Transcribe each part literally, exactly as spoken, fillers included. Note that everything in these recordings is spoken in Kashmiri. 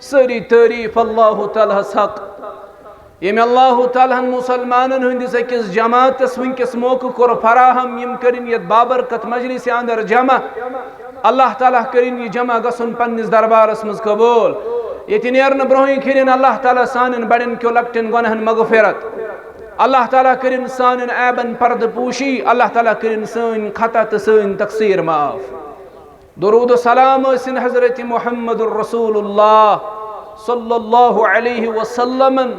سٲری تعریٖف اللہ تعالیٰ ہس حق، ییٚمۍ اللہ تعالیٰ ہن مسلمانن ہٕنٛدِس أکِس جماعتس وٕنکیٚس موقعہٕ کوٚر فراہم، یِم کٔرِن یتھ بابرکت مجلسہِ اندر جمع۔ اللہ تعالیٰ کٔرِن یہِ جمع گژھُن پننِس دربارس منٛز قبول۔ ییٚتہِ نیرنہٕ برونٛہٕے کٔرِن اللہ تعالیٰ سانٮ۪ن بڑٮ۪ن کیو لۄکٹٮ۪ن گۄناہن مغفرت۔ اللہ تعالیٰ کٔرِن سانٮ۪ن عیبن پردٕ پوشی۔ اللہ تعالیٰ کٔرِن سٲنۍ خطا تہٕ سٲنۍ تقصیر معاف۔ درود و سلام ٲسِن حضرت محمد رسول اللہ صلی اللہ علیہ وسلمن،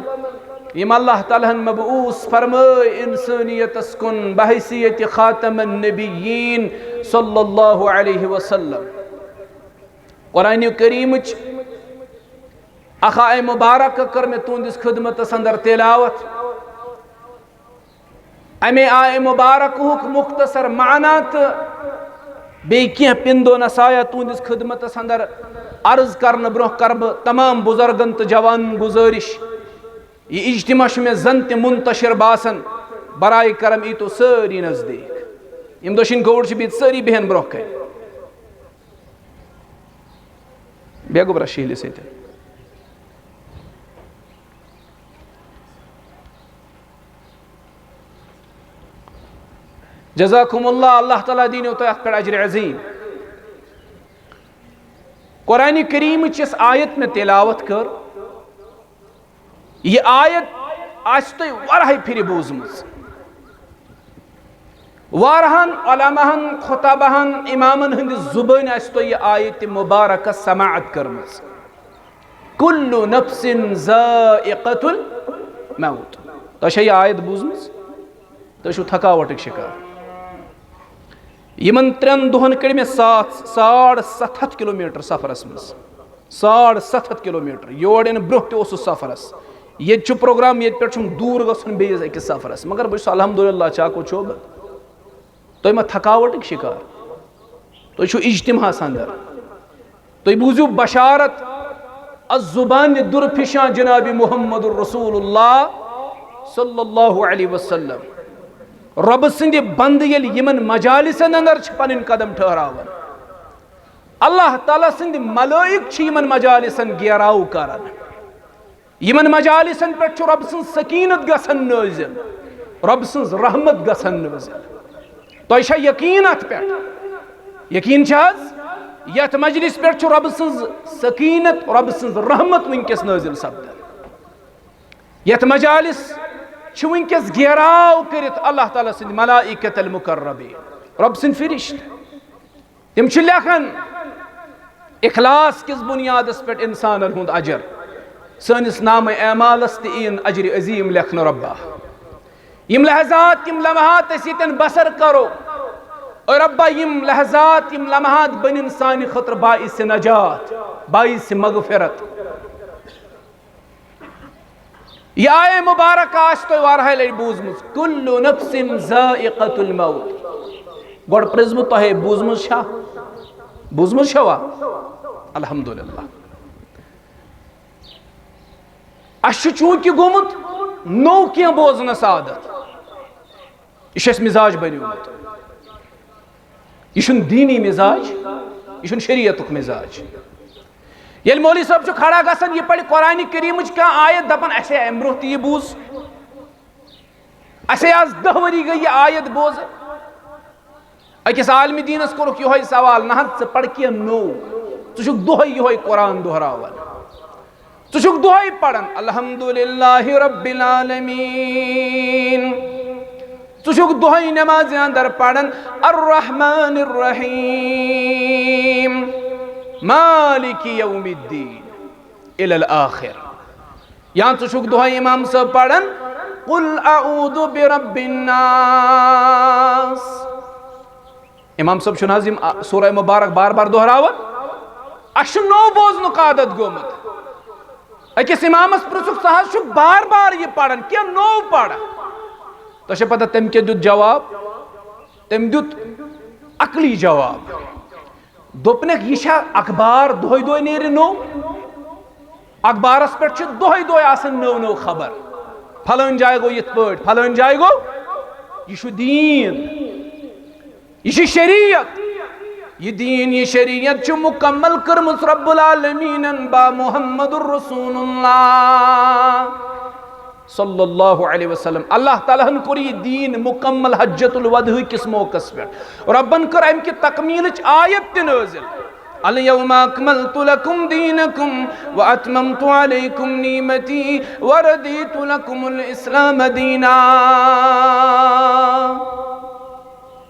یِم اللہ تعالیٰ ہن مبعوث فرمٲے انسٲنیتس کُن بحیثیت خاتم النبیین صلی اللہ علیہ وسلم۔ قرآن کریمٕچ اکھ آیہ مبارکہ کٔر مےٚ تُہنٛدِس خدمتس اندر تلاوت۔ امے آیہ مبارکہُک مختصر معنی تہٕ بیٚیہِ کینٛہہ پِندو نصایح تُہنٛدِس خدمتس اندر عرض کرنہٕ برونٛہہ کرٕ بہٕ تمام بزرگن تہٕ جوانن گزٲرش، یہِ اجتماع چھُ مےٚ زن تہِ منتشر باسان، برائے کرم ییٖتو سٲری نزدیٖک۔ یِم دۄہ چھِنہٕ گوٚوُر چھِ بِہِتھ سٲری بیٚہن برونٛہہ کنہِ۔ بیٚیہِ گوٚبرا شیٖلہِ سۭتۍ۔ جزاکم اللہ، اللہ تعالیٰ دِنو تۄہہِ اتھ پٮ۪ٹھ اجر عظیم۔ قرآن کریمٕچ یۄس آیت مےٚ تلاوت کٔر، یہِ آیت آسہِ تۄہہِ واریاہہِ پھِرِ بوٗزمٕژ۔ واریاہن علماہن، خطباہن، امامن ہٕنٛدِ زبٲنۍ آسہِ تۄہہِ یہِ آیت مبارکہ سماعت کٔرمٕژ۔ کل نفس ذائقۃ الموت۔ تۄہہِ چھا یہِ آیت بوٗزمٕژ؟ تُہۍ چھِو تھکاوٹٕکۍ شکار۔ یِمن ترٛٮ۪ن دۄہن کٔڑۍ مےٚ ساتھ ساڑ ستھ ہتھ کلومیٹر سفرس منٛز۔ ساڑ ستھ ہتھ کلومیٹر۔ یور یِنہٕ برونٛہہ تہِ اوسُس سفرس۔ ییٚتہِ چھُ پروگرام، ییٚتہِ پٮ۪ٹھ چھُم دوٗر گژھُن بیٚیِس أکِس سفرس۔ مگر بہٕ چھُس الحمدللہ چاکو چوبہٕ۔ تُہۍ ما تھکاوٹٕکۍ شکار؟ تُہۍ چھِو اجتماعس اندر۔ تُہۍ بوٗزِو بشارت از زبانِ درفشاں جناب محمد رسول اللہ صلی اللہ علیہ وسلم۔ رۄبہٕ سٕنٛدِ بندٕ ییٚلہِ یِمن مجالسن اندر چھِ پنٕنۍ قدم ٹھہراوان، اللہ تعالیٰ سٕنٛدِ ملٲیک چھِ یِمن مجالسن گیراو کران۔ یِمن مجالسن پٮ۪ٹھ چھُ رۄبہٕ سٕنٛز سکیٖنت گژھان نٲزِل، رۄبہٕ سٕنٛز رحمت گژھان نٲزِل۔ تۄہہِ چھا یقیٖن اتھ پٮ۪ٹھ؟ یقیٖن چھا حظ؟ یتھ مجلس پٮ۪ٹھ چھُ رۄبہٕ سٕنٛز سکیٖنت، رۄبہٕ سٕنٛز رحمت وٕنکیٚس نٲزِل سپدان۔ یتھ مجالس چھِ وٕنکیٚس گیراو کٔرِتھ اللہ تعالیٰ سٕنٛدۍ ملائکت المقربین، رۄبہٕ سٕنٛدۍ فرشتہٕ۔ تِم چھِ لیکھان اخلاص کِس بُنیادس پٮ۪ٹھ انسانن ہُنٛد اجر۔ سٲنِس نامہ اعمالس تہِ یِن اجرِ عظیم لیکھنہٕ، رۄبا۔ یِم لحظات، یِم لمحات أسۍ ییٚتٮ۪ن بسر کرو، اے رۄبا، یِم لحظات، یِم لمحات بٔنِن سانہِ خٲطرٕ باعث نجات، باعث مغفرت۔ یہِ آیہ مبارکہ آسہِ تۄہہِ واریاہہِ لٹہِ بوٗزمٕژ، "کل نفس ذائقۃ الموت"۔ گۄڈٕ پرٛژھ بہٕ تۄہہِ، بوٗزمٕژ چھا؟ بوٗزمٕژ چھوا؟ الحمدللہ۔ اَسہِ چھُ چوٗنٛکہِ گوٚمُت نوٚو کینٛہہ بوزنس عادت۔ یہِ چھُ اَسہِ مِزاج بنیومُت۔ یہِ چھُنہٕ دیٖنی مِزاج، یہِ چھُنہٕ شریعتُک مِزاج۔ ییٚلہِ مولوی صٲب چھُ کھڑا گژھان، یہِ پَرِ قرآنِ کریٖمٕچ کانٛہہ آیت، دَپان، "اَسے اَمہِ برٛونٛہہ تہِ یہِ بوٗز، اَسے آز دَہ ؤری گٔے یہِ آیت بوزان۔" أکِس عالمِ دیٖنَس کوٚرُکھ یِہوٚے سوال، "نہ حظ، ژٕ پَر کینٛہہ نوٚو، ژٕ چھُکھ دۄہَے یِہوٚے قرآن دۄہراوان۔" ژٕ چھُکھ دۄہَے پَران، "الحمدللہ رب العالمین۔" ژٕ چھُکھ دۄہَے نٮ۪مازِ اندر پَران، "الرحمن الرحیم، مالک یوم الدین۔" الی الآخر۔ یا ژٕ چھُکھ دۄہَے امام صٲب پَران، "قل اعوذ برب الناس۔" امام صٲب چھُنہٕ حظ یِم، آ، سورہ مبارک بار بار دۄہراوان؟ اَسہِ چھُ نوٚو بوزنُک عادت گوٚمُت۔ أکِس امامس پرٛژھُکھ، "ژٕ حظ چھُکھ بار بار یہِ پران، کینٛہہ نوٚو پَر۔" تۄہہِ چھےٚ پتہ تٔمۍ کیٛاہ دیُت جواب؟ تٔمۍ دیُت عقلی جواب۔ دوٚپنکھ، "یہِ چھا اخبار دۄہے دۄہے نیرِ نوٚو؟ اخبارس پٮ۪ٹھ چھِ دۄہے دۄہے آسان نٔو نٔو خبر۔ پھلٲنۍ جایہِ گوٚو یِتھ پٲٹھۍ، پھلٲنۍ جایہِ گوٚو۔" یہِ چھُ دیٖن، یہِ چھِ شریعت، یہ دین، یہ شریعت چھُ مکمل کٔرمٕژ رب العالمینن با محمد رسول اللہ صلی اللہ علیہ وسلم۔ اللہ تعالیٰ ہن کوٚر یہ دین مکمل حجۃ الوداع کس موقعس پٮ۪ٹھ۔ ربن کٔر امہِ کہِ تکمیلٕچ آیت تہِ نٲزِل، الیوم اکملت لکم دینکم واتممت علیکم نعمتی ورضیت لکم الاسلام دینا۔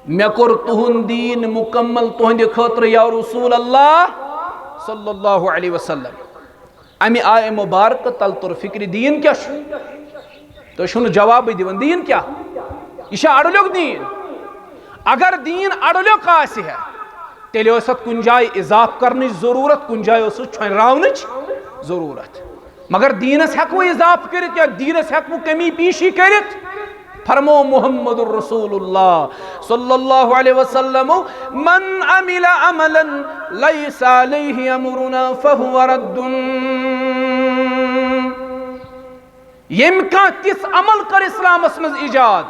مےٚ کوٚر تُہُنٛد دیٖن مُکمل تُہنٛدِ خٲطرٕ یا رسول اللہ صلی اللہ علیہ وسلم۔ اَمہِ آیہِ مُبارکہٕ تل توٚر فِکرِ دیٖن کیٛاہ چھُ؟ تُہۍ چھِو نہٕ جوابٕے دِوان، دیٖن کیٛاہ؟ یہِ چھا اَڑٕلیُک دیٖن؟ اگر دیٖن اَڑٕلیُک آسہِ ہے، تیٚلہِ ٲس اَتھ کُنہِ جایہِ اضافہٕ کرنٕچ ضروٗرت، کُنہِ جایہِ ٲسٕس چھۄنراونٕچ ضروٗرت۔ مگر دیٖنس ہٮ۪کو اضافہٕ کٔرِتھ یا دیٖنس ہٮ۪کو کمی پیٖشی کٔرِتھ؟ فرمو محمد رسول اللہ صلی اللہ علیہ وسلم، من عمل عملا لیس علیہ امرنا فہو رد۔ ییٚمۍ کانٛہہ تِژھ عمل کٔر اسلامس منٛز ایجاد،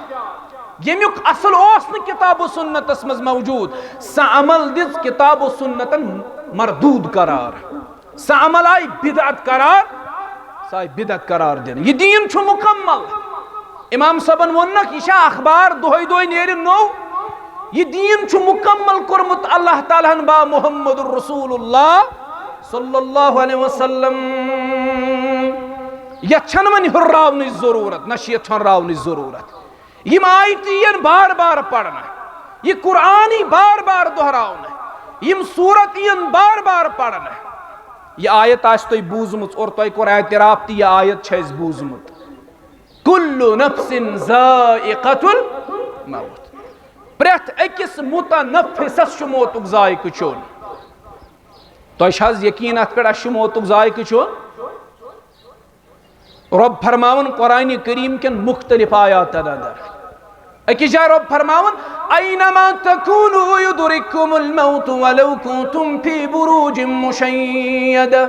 ییٚمیُک اصل اوس نہٕ کتاب و سنتس منٛز موجود، سۄ عمل دِژ کتاب و سنتن مردود قرار۔ سۄ عمل آیہِ بدعت قرار، سۄ آیہِ بدعت قرار دِنہٕ۔ یہِ دیٖن چھُ مُکمل۔ امام صٲبن ووٚن نکھ، یہِ چھا اخبار دۄہے دۄہے نیرِ نوٚو؟ یہِ دیٖن چھُ مُکمل کوٚرمُت اللہ تعالیٰ ہن با محمد رسول اللہ صلی اللہ علیہ وسلم۔ یتھ چھنہٕ وۄنۍ ہُرراونٕچ ضروٗرت، نہ چھِ یتھ چھۄنراونٕچ ضروٗرت۔ یِم آیتہٕ یِن بار بار پرنہٕ، یہِ قرآن یی بار بار دۄہراونہٕ، یِم سورت یِن بار بار پرنہٕ۔ یہِ آیت آسہِ تۄہہِ بوٗزمٕژ اور تۄہہِ کوٚر اعتراف تہِ یہِ آیت چھِ اَسہِ بوٗزمُت، کل نفس ذائقۃ الموت۔ پرٛٮ۪تھ أکِس متنفسس چھُ موتُک ذائقہٕ چیوٚن۔ تۄہہِ چھا حظ یقین اتھ پٮ۪ٹھ اَسہِ چھُ موتُک ذائقہٕ چیوٚن؟ رب فرماوان قرآن کریم کٮ۪ن مختلف آیاتن اندر۔ أکِس جایہِ رب فرماوان، اینما تکونوا یدرککم الموت ولو کنتم فی بروج مشیدہ۔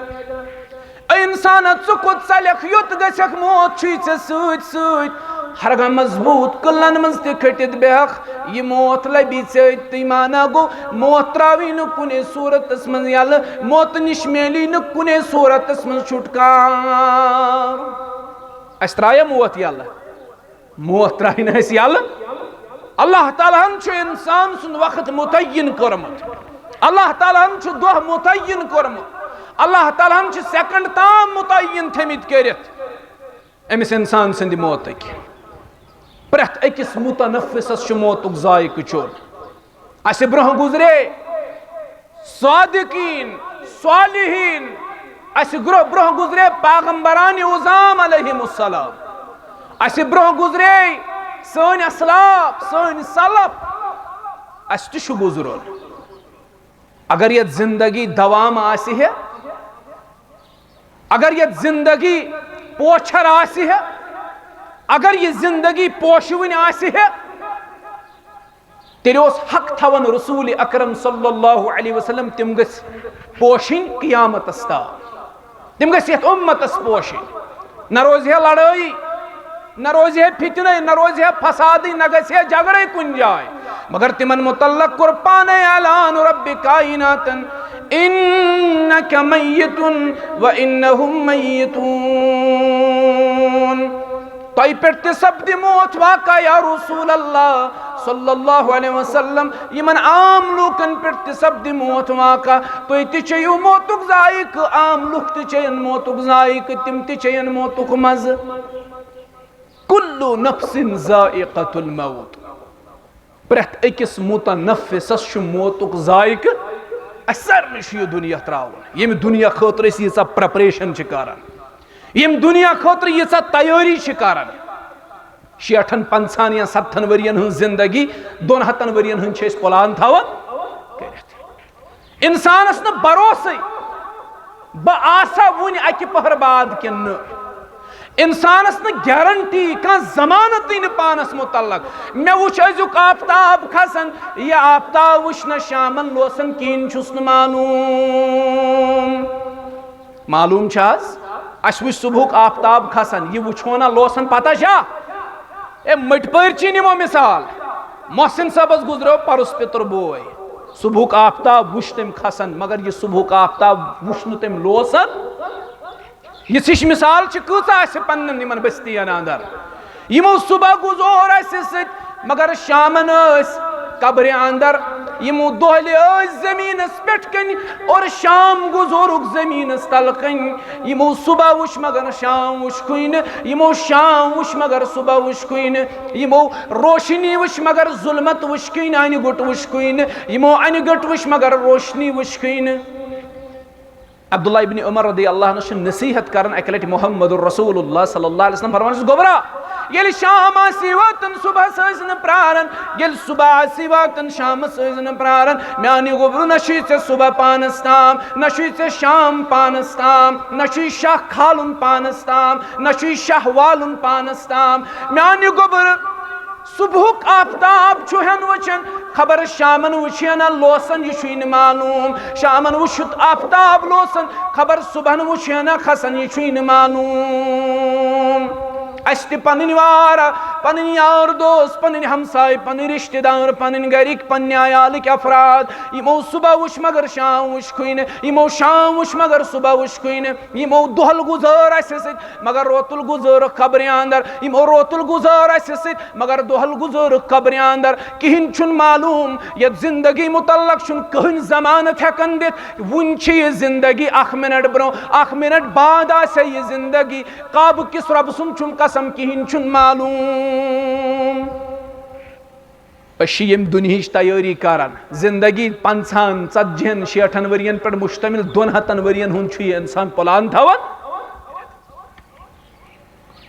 اے انسانا، ژٕ کوٚت ژلکھ، یوٚت گژھکھ، موت چھُے ژےٚ سۭتۍ سۭتۍ۔ ہرگاہ مضبوط قلعن منٛز تہِ کھٔٹِتھ بیہکھ، یہِ موت لبی ژےٚ أتی۔ معنہ گوٚو، موت تراوی نہٕ کُنے صورتس منٛز یلہٕ، موتہٕ نِش میلی نہٕ کُنے صورتس منٛز چھُٹکار۔ اسہِ ترایہ موت یلہٕ؟ موت ترایہِ نہٕ اسہِ یلہٕ۔ اللہ تعالیٰ ہن چھُ انسان سُنٛد وقت متعین کوٚرمُت، اللہ تعالیٰ ہن چھُ دۄہ متعین کوٚرمُت، اللہ تعالیٰ ہن چھُ سیکنڈ تام متعین تھٲمٕتۍ کٔرِتھ أمِس انسان سٕنٛدِ موتٕکۍ۔ پرٛٮ۪تھ أکِس متنفسس چھُ موتُک ذائقہٕ چیوٚن۔ اسہِ برونٛہہ گُزرے صادقین، صالحین، اسہِ گرو-، برونٛہہ گُزرے پیغمبران عظام علیہم السلام، اسہِ برونٛہہ گُزرے سٲنۍ اسلاف، سٲنۍ سلف، اسہِ تہِ چھُ گُزرُن۔ اگر یتھ زندگی دوام آسہِ ہے، اگر یتھ زندگی پوچھر آسہِ ہے، اگر یہِ زندگی پوشوٕنۍ آسہِ ہے، تیٚلہِ اوس حق تھاوان رسول اکرم صلی اللہ علیہ وسلم، تِم گٔژھۍ پوشِنۍ قیامتس تام، تِم گٔژھۍ یتھ امتس پوشِنۍ۔ نہ روزِ ہے لڑٲیی، نہ روزِ ہے فتنہٕ، نہ روزِ ہے فسادٕے، نہ گژھِ ہے جھگڑے کُنہِ جایہِ۔ مگر تِمن متعلق کوٚر پانے اعلان رب کائناتن، انک میت و انہم میتون۔ تۄہہِ پٮ۪ٹھ تہِ سپدِ موت واقع یا رسول اللہ صلی اللہ علیہ وسلم، یِمن عام لوٗکن پٮ۪ٹھ تہِ سپدِ موت واقع۔ تُہۍ تہِ چیٚیِو موتُک ذائقہٕ، عام لُکھ تہِ چیٚیَن موتُک ذائقہٕ، تِم تہِ چیٚیَن موتُک مزٕ۔ کل نفس ذائقۃ الموت۔ پرٛٮ۪تھ أکِس متنفسس چھُ موتُک ذائقہٕ۔ اَسہِ سارنٕے چھُ یہِ دُنیا ترٛاوُن۔ ییٚمہِ دُنیا خٲطرٕ أسۍ ییٖژاہ پریپریشن چھِ کران، ییٚمہِ دُنیا خٲطرٕ ییٖژاہ تیٲری چھِ کران، شیٹھن، پنٛژاہن یا ستتھن ؤرین ہٕنٛز زندگی، دۄن ہتن ؤرین ہٕنٛز چھِ أسۍ پلان تھاوان کٔرِتھ۔ انسانس نہٕ بھروسے، بہٕ آسا وُنہِ اکہِ پہر بعد کِنہٕ نہٕ۔ انسانس نہٕ گارنٹی، کانٛہہ ضمانتٕے نہٕ پانس متعلق۔ مےٚ وُچھ أزیُک آفتاب کھسان، یہِ آفتاب وُچھ نہ شامن لوسن کِہیٖنۍ، چھُس نہٕ معلوم۔ معلوم چھا حظ؟ اسہِ وُچھ صبحُک آفتاب کھسان، یہِ وُچھو نہ لوسن، پتہ چھا؟ اے مٔٹۍ پٲرۍ چی نِمو مثال۔ محسن صٲبس گُزریو پرُس پِتُر بوے۔ صبحُک آفتاب وُچھ تٔمۍ کھسان، مگر یہِ صبحُک آفتاب وُچھ نہٕ تٔمۍ لوسان۔ یِژھِچ مثال چھِ کۭژاہ اَسہِ پننٮ۪ن یِمن بستین اندر۔ یِمو صبح گُزور اَسہِ سۭتۍ، مگر شامن ٲسۍ قبرِ اندر۔ یِمو دۄہلہِ ٲسۍ زٔمیٖنس پٮ۪ٹھ کنہِ اور شام گُزورُکھ زٔمیٖنس تل کنہِ۔ یِمو صبح وُچھ مگر شام وُچھکھٕے نہٕ، یِمو شام وُچھ مگر صبح وُچھکھٕے نہٕ، یِمو روشنی وُچھ مگر ظلمت وُچھکھٕے نہٕ، انہِ گوٚٹ وُچھکھٕے نہٕ، یِمو انہِ گوٚٹ وُچھ مگر روشنی وُچھکھٕے نہٕ۔ عبداللہ ابن عمر رضی اللہ عنہ چھُ نصیحت کران اکہِ لٹہِ محمد رسول اللہ صلی اللہ علیہ وسلم فرمان چھُس، گوٚبرا، ییٚلہِ شام آسی واتان صبحس ٲسۍ نہٕ پراران، ییٚلہِ صبح آسی واتان شامس ٲسۍ نہٕ پراران۔ میانہِ گوٚبرو، نہ چھُے ژےٚ صبح پانس تام، نہ چھُے ژےٚ شام پانس تام، نہ چھُے شاہ کھالُن پانس تام، نہ چھُے شاہ والُن پانس تام۔ میانہِ گوٚبرٕ، صبحُک آفتاب چھُ ہٮ۪ن وٕچھان، خبر شامن وٕچھِ ہا نہ لوسن، یہِ چھُے نہٕ معلوم۔ شامن وٕچھُتھ آفتاب لوسن، خبر صبحن وٕچھِ ہا نہ کھسن، یہِ چھُے نہٕ معلوم۔ اَسہِ تہِ پنٕنۍ وارہ، پنٕنۍ یار دوس، پنٕنۍ ہمساے، پنٕنۍ رشتہٕ دار، پنٕنۍ گرِکۍ، پننہِ عیالٕکۍ افراد، یِمو صبح وٕچھ مگر شام وٕچھکھٕے نہٕ، یِمو شام وٕچھ مگر صبح وٕچھکھٕے نہٕ، یِمو دۄہل گُزٲر اَسہِ سۭتۍ مگر روتُل گُزٲرٕکھ قبرِ اندر، یِمو روتُل گُزٲر اَسہِ سۭتۍ مگر دۄہل گُزٲرٕکھ قبرِ اندر۔ کِہیٖنۍ چھُنہٕ معلوم، یَتھ زندگی متعلق چھُنہٕ کٕہٕنۍ ضمانت ہٮ۪کان دِتھ۔ وُنہِ چھِ یہِ زندگی، اکھ منٹ برونٛہہ، اکھ منٹ بعد آسہِ یہِ زندگی۔ کعبہٕ کِس رۄبہٕ سُنٛد چھُم قسم، کِہیٖنۍ چھُنہٕ معلوم۔ أسۍ چھِ ییٚمہِ دُنہِچ تیٲری کران، زندگی پنٛژاہن، ژتجی ہن، شیٹھن ؤرین پٮ۪ٹھ مشتمل، دۄن ہتن ؤرین ہُنٛد چھُ یہِ انسان پلان تھاوان۔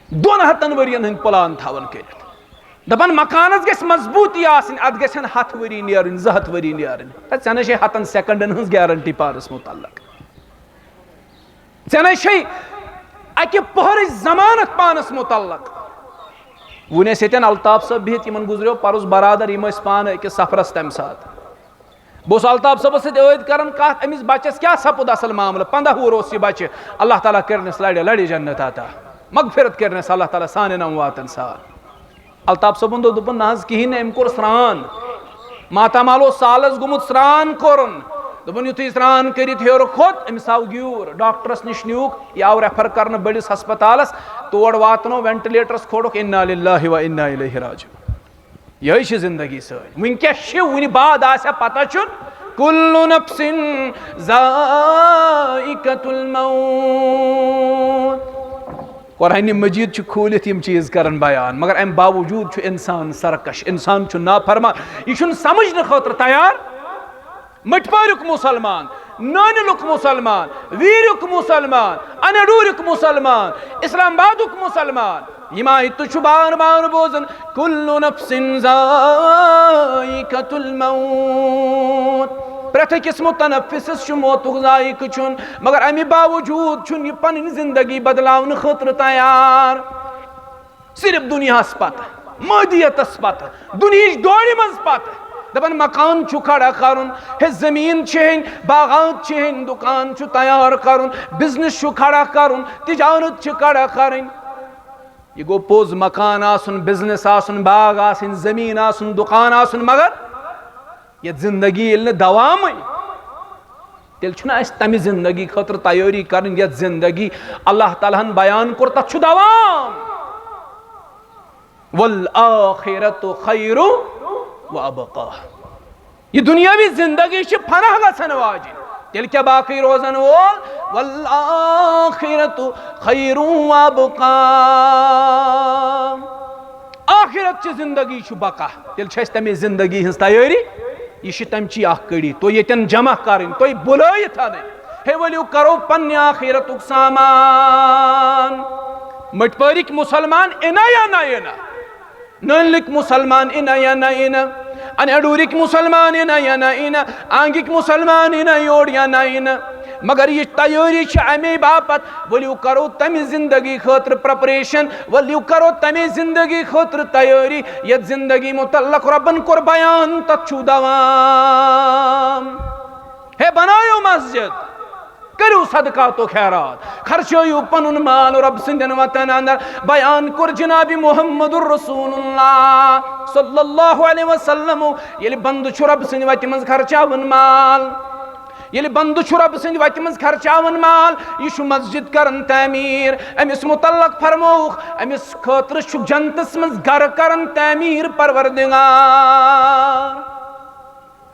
دۄن ہتن ؤرین ہٕنٛدۍ پلان تھاوان کٔرِتھ۔ دپان مکانس گژھِ مضبوٗطی آسٕنۍ، اتھ گژھن ہتھ ؤری نیرٕنۍ، زٕ ہتھ ؤری نیرٕنۍ۔ تہٕ ژےٚ نَے چھے ہتن سیکنڈن ہٕنٛز گارنٹی پانس متعلق۔ ژےٚ نَے چھے اکہِ پہرٕچ ضمانت پانس متعلق۔ وُنہِ ٲسۍ ییٚتٮ۪ن الطاف صٲب بِہِتھ، یِمن گُزریو پرُس برادر، یِم ٲسۍ پانہٕ أکِس سفرس تمہِ ساتہٕ۔ بہٕ اوسُس الطاف صٲبس سۭتۍ عٲدۍ کران کتھ، أمِس بچس کیٛاہ سپُد اصل معاملہٕ؟ پنٛداہ وُہُر اوس یہِ بچہِ، اللہ تعالیٰ کٔرنس لڑِ لڑِ جنت عطا، مغفرت کٔرنس اللہ تعالیٰ سانٮ۪ن امواتن سان۔ الطاف صٲبن دوٚپ، دوٚپُن، نہ حظ کِہیٖنۍ نہٕ، أمۍ کوٚر سرٛان، ماتامال اوس سالس گوٚمُت، سرٛان کوٚرُن۔ دوٚپُن، یُتھُے سرٛان کٔرِتھ ہیوٚر کھوٚت، أمِس آو گیوٗر، ڈاکٹرس نِش نیوٗکھ، یہِ آو ریفر کرنہٕ بٔڑِس ہسپتالس، تور واتنو، وینٹلیٹرس کھولُکھ، انا للہ و انا الیہ راجعون۔ یہے چھِ زندگی سٲنۍ۔ وٕنکیٚس چھِ، وٕنہِ بعد آسہِ ہا، پتہ چھُن، کل نفس ذائقۃ الموت۔ قرآن مجید چھُ کھوٗلِتھ یِم چیٖز کران بیان، مگر امہِ باوجود چھُ انسان سرکش، انسان چھُ نافرمان، یہِ چھُنہٕ سمجھنہٕ خٲطرٕ تیار۔ مٔٹھۍ پوریُک مسلمان، نٲنِلُک مسلمان، ویٖریُک مسلمان، انڈوٗریُک مسلمان، اسلام آبادُک مسلمان، یِم آیتہٕ چھُ بار بار بوزان، کل نفس ذائقۃ الموت۔ پرٛٮ۪تھ أکِس متنفسس چھُ موتُک ذائقہٕ چھُن، مگر امہِ باوجود چھُن یہِ پنٕنۍ زندگی بدلاونہٕ خٲطرٕ تیار۔ صرف دُنیاہس پتہٕ، مٲدیتس پتہٕ، دُنہِچ دورِ منٛز پتہٕ۔ دپان مکان چھُ کھڑا کرُن، ہے زٔمیٖن چھِ ہیٚنۍ، باغات چھِ ہیٚنۍ، دُکان چھُ تیار کرُن، بزنس چھُ کھڑا کرُن، تجارت چھِ کھڑا کرٕنۍ۔ یہِ گوٚو پوٚز، مکان آسُن، بزنس آسُن، باغ آسٕنۍ، زٔمیٖن آسُن، دُکان آسُن، مگر یتھ زندگی ییٚلہِ نہٕ دوامٕے، تیٚلہِ چھُنہٕ اَسہِ تَمہِ زندگی خٲطرٕ تیٲری کرٕنۍ، یتھ زندگی اللہ تعالیٰ ہن بیان کوٚر، تتھ چھُ دوام۔ والآخرۃ خیر و ابقیٰ۔ یہِ دُنیاوی زندگی چھِ فنا گژھن واجِنۍ، تیٚلہِ کیٛاہ باقٕے روزن وول؟ والآخرۃ خیر و ابقیٰ۔ آخرت چہِ زندگی چھُ بقا، تیٚلہِ چھِ اَسہِ تَمے زندگی ہٕنٛز تیٲری۔ یہِ چھِ تَمہِ چی اکھ کٔڑی، تُہۍ ییٚتٮ۪ن جمع کَرٕنۍ، تُہۍ بُلٲیِتھ اَنٕنۍ۔ ہے ؤلِو کَرو پننہِ آخرتُک سامان۔ مٔٹۍ پٲرِکۍ مُسلمان اِنا یا نہ اِنا؟ نٲنِلٕکۍ مُسلمان اِنا یا نہ اِنا؟ انڈوٗرِکۍ مُسلمان اِنا یا نہ اِنا؟ آنگِکۍ مُسلمان اِنا یور یا نہ اِنا؟ مگر یہِ تیٲری چھِ اَمے باپتھ، ؤلِو کرو تَمہِ زندگی خٲطرٕ preparation، ؤلِو کرو تَمے زندگی خٲطرٕ تیٲری، یَتھ زندگی متعلق رۄبن کوٚر بیان، تَتھ چھُ دوام۔ ہے بنٲیِو مسجد، کٔرِو صدقات و خیرات، خرچٲیِو پنُن مال رۄب سٕنٛدٮ۪ن وتن اندر۔ بیان کوٚر جناب محمد رسول اللہ صلی اللہ علیہ وسلم، ییٚلہِ بندٕ چھُ رۄب سٕنٛدِ وتہِ منٛز خرچاوان مال، ییٚلہِ بندٕ چھُ رۄب سٕنٛدِ وتہِ منٛز خرچاوان مال، یہِ چھُ مسجد کران تعمیٖر۔ أمِس متعلق فرمووُکھ، أمِس خٲطرٕ چھُ جنتس منٛز گرٕ کران تعمیٖر پروردگار۔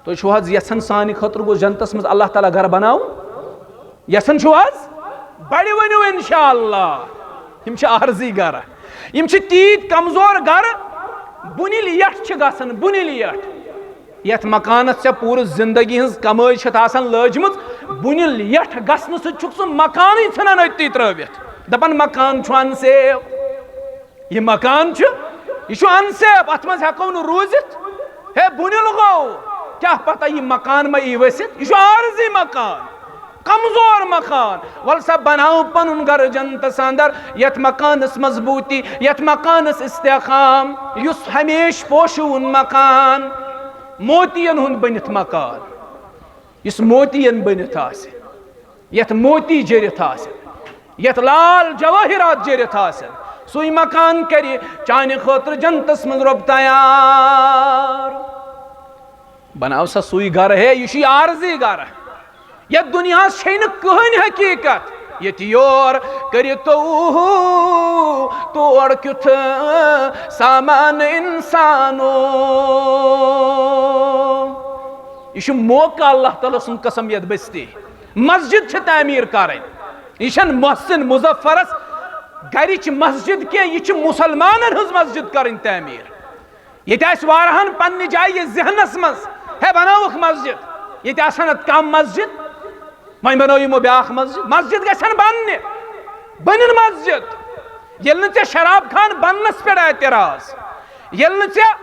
تُہۍ چھِو حظ یژھان سانہِ خٲطرٕ گوٚژھ جنتس منٛز اللہ تعالیٰ گرٕ بناوُن؟ یژھان چھِو حظ؟ بڑِ ؤنِو انشاءاللہ۔ یِم چھِ عارضی گرٕ، یِم چھِ تیٖتۍ کمزور گرٕ، بُنہِ لیٹھ چھِ گژھان، بُنہِ لیٹھ۔ یتھ مکانس ژےٚ پوٗرٕ زندگی ہٕنٛز کمٲے چھتھ آسان لٲجمٕژ، بُنہِ لیٹھ گژھنہٕ سۭتۍ چھُکھ سُہ مکانٕے ژھٕنان أتی ترٲوِتھ، دپان مکان چھُ unsafe۔ یہِ مکان چھُ، یہِ چھُ unsafe، اتھ منٛز ہٮ۪کو نہٕ روٗزِتھ۔ ہے بُنیُل گوٚو، کیٛاہ پتہ یہِ مکان ما یی ؤسِتھ؟ یہِ چھُ عارضی مکان، کمزور مکان۔ ول سا بناو پنُن گرٕ جنتس اندر، یتھ مکانس مضبوٗطی، یتھ مکانس استحکام، یُس ہمیشہِ پوشوُن مکان، موتین ہُنٛد بٔنِتھ مکان، یُس موتین بٔنِتھ آسہِ، یتھ موتی جٔرِتھ آسن، یتھ لال جوٲہِرات جٔرِتھ آسن، سُے مکان کرِ چانہِ خٲطرٕ جنتس منٛز رۄب تیار۔ بناو سا سُے گرٕ۔ ہے، یہِ چھُ عارضی گرٕ۔ یتھ دُنیاہس چھے نہٕ کٕہٕنۍ حقیقت، ییٚتہِ یور کٔرِتو تور کیُتھ سامان انسانو۔ یہِ چھُ موقع اللہ تعالیٰ سُنٛد قسم یتھ بستی۔ مسجد چھِ تعمیٖر کرٕنۍ۔ یہِ چھَنہٕ محسن مظفرس گرِچ مسجد کینٛہہ، یہِ چھِ مُسلمانن ہٕنٛز مسجد کرٕنۍ تعمیٖر۔ ییٚتہِ آسہِ واریاہن پننہِ جایہِ یہِ ذہنس منٛز، ہے بناوکھ مسجد، ییٚتہِ آسن اتھ کم مسجد، وۄنۍ بنٲوِو یِمو بیٛاکھ مسجد۔ مسجد گژھن بننہِ، بنن مسجد۔ ییٚلہِ نہٕ ژےٚ شراب خان بننس پٮ۪ٹھ اعتراض، ییٚلہِ نہٕ ژےٚ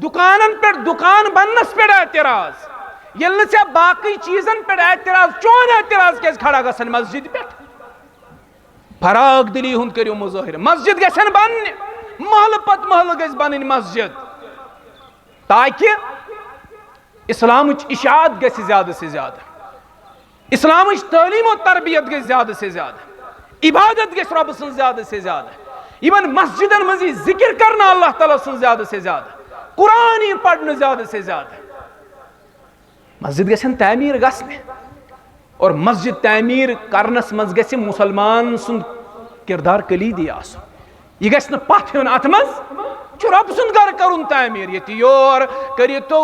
دُکانن پٮ۪ٹھ دُکان بننس پٮ۪ٹھ اعتراض، ییٚلہِ نہٕ ژےٚ باقٕے چیٖزن پٮ۪ٹھ اعتراض، چون اعتراض کیٛازِ کھڑا گژھن مسجدِ پٮ۪ٹھ؟ فراخ دلی ہُنٛد کٔرِو مظٲہرٕ۔ مسجد گژھن بننہِ، محلہٕ پتہٕ محلہٕ گژھِ بنٕنۍ مسجد، تاکہِ اسلامٕچ اشاعت گژھِ زیادٕ سے زیادٕ، اسلامٕچ تعلیٖم و تربیت گژھِ زیادٕ سے زیادٕ، عبادت گژھِ رۄبہٕ سٕنٛز زیادٕ سے زیادٕ، یِمن مسجدن منٛز یی ذکر کرنہٕ اللہ تعالیٰ سٕنٛز زیادٕ سے زیادٕ، قرآن یی پرنہٕ زیادٕ سے زیادٕ۔ مسجد گژھن تعمیٖر گژھنہِ، اور مسجد تعمیٖر کرنس منٛز گژھِ مسلمان سُنٛد کردار کلیدی آسُن۔ یہِ گژھِ نہٕ پتھ ہیوٚن۔ اتھ منٛز چھُ رۄب سُنٛد گرٕ کرُن تعمیٖر۔ ییٚتہِ یور کٔرِتو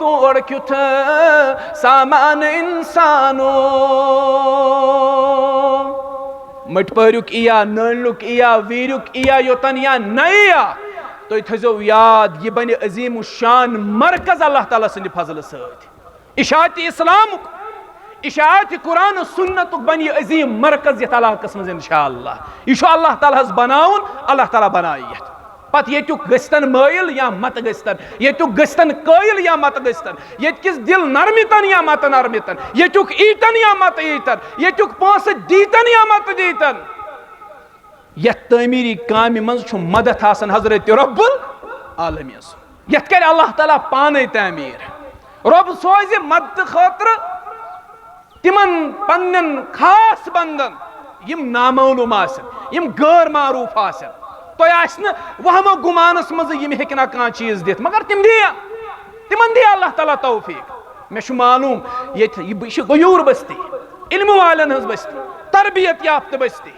تور کیُتھ سامان انسانو۔ مٔٹۍ پٲریُک یِیا، نٲلِیُک یِیا، ویٖریُک یِیا، یوٚتن یا نَیہِ یا، تُہۍ تھٲیزیو یاد، یہِ بنہِ عظیٖم الشان مرکز اللہ تعالیٰ سٕنٛدِ فضلہٕ سۭتۍ۔ اشاعت اسلامُک، اشاعت قرآن و سنتُک بنہِ یہِ عظیٖم مرکز یتھ علاقس منٛز انشاءاللہ۔ یہِ چھُ اللہ تعالیٰ ہس بناوُن، اللہ تعالیٰ بنایہِ یتھ۔ پتہٕ ییٚتیُک گٔژھتن مٲیِل یا متہٕ گٔژھتن، ییٚتیُک گٔژھتن قٲیِل یا متہٕ گٔژھتن، ییٚتہِ کِس دِل نرمِتن یا متہٕ نرمِتن، ییٚتیُک ایٖتن یا متہٕ ایٖتن، ییٚتیُک پونٛسہٕ دیٖتن یا متہٕ دیٖتن۔ یتھ تعمیٖری کامہِ منٛز چھُ مدد آسان حضرت رب العالمین سُنٛد۔ یتھ کرِ اللہ تعالیٰ پانے تعمیٖر۔ رب سوزِ مدد خٲطرٕ تِمن پننٮ۪ن خاص بندن، یِم نامعلوم آسن، یِم غٲر معروف آسن۔ تۄہہِ آسہِ نہٕ وہمہٕ گُمانس منٛز یِم ہیٚکہِ نہ کانٛہہ چیٖز دِتھ، مگر تِم دِیہِ، تِمن دِیہِ اللہ تعالیٰ توفیٖق۔ مےٚ چھُ معلوٗم، ییٚتہِ یہِ، یہِ چھِ غیوٗر بستی، علمہٕ والٮ۪ن ہٕنٛز بستی، تربیت یافتہٕ بستی۔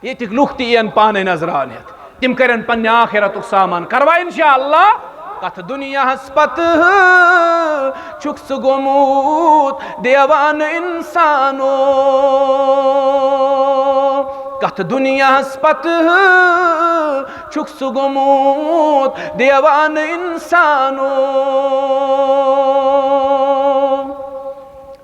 ییٚتِکۍ لُکھ تہِ یِن پانے نظران ہٮ۪تھ، تِم کرن پننہِ آخرتُک سامان۔ کروا انشاءاللہ؟ کتھ دُنیاہس پتہٕ چھُکھ ژٕ گوٚمُت دیوانہٕ انسانو۔ کتھ دُنیاہس پتہٕ چھُکھ ژٕ گوٚمُت دیوانہٕ انسانو۔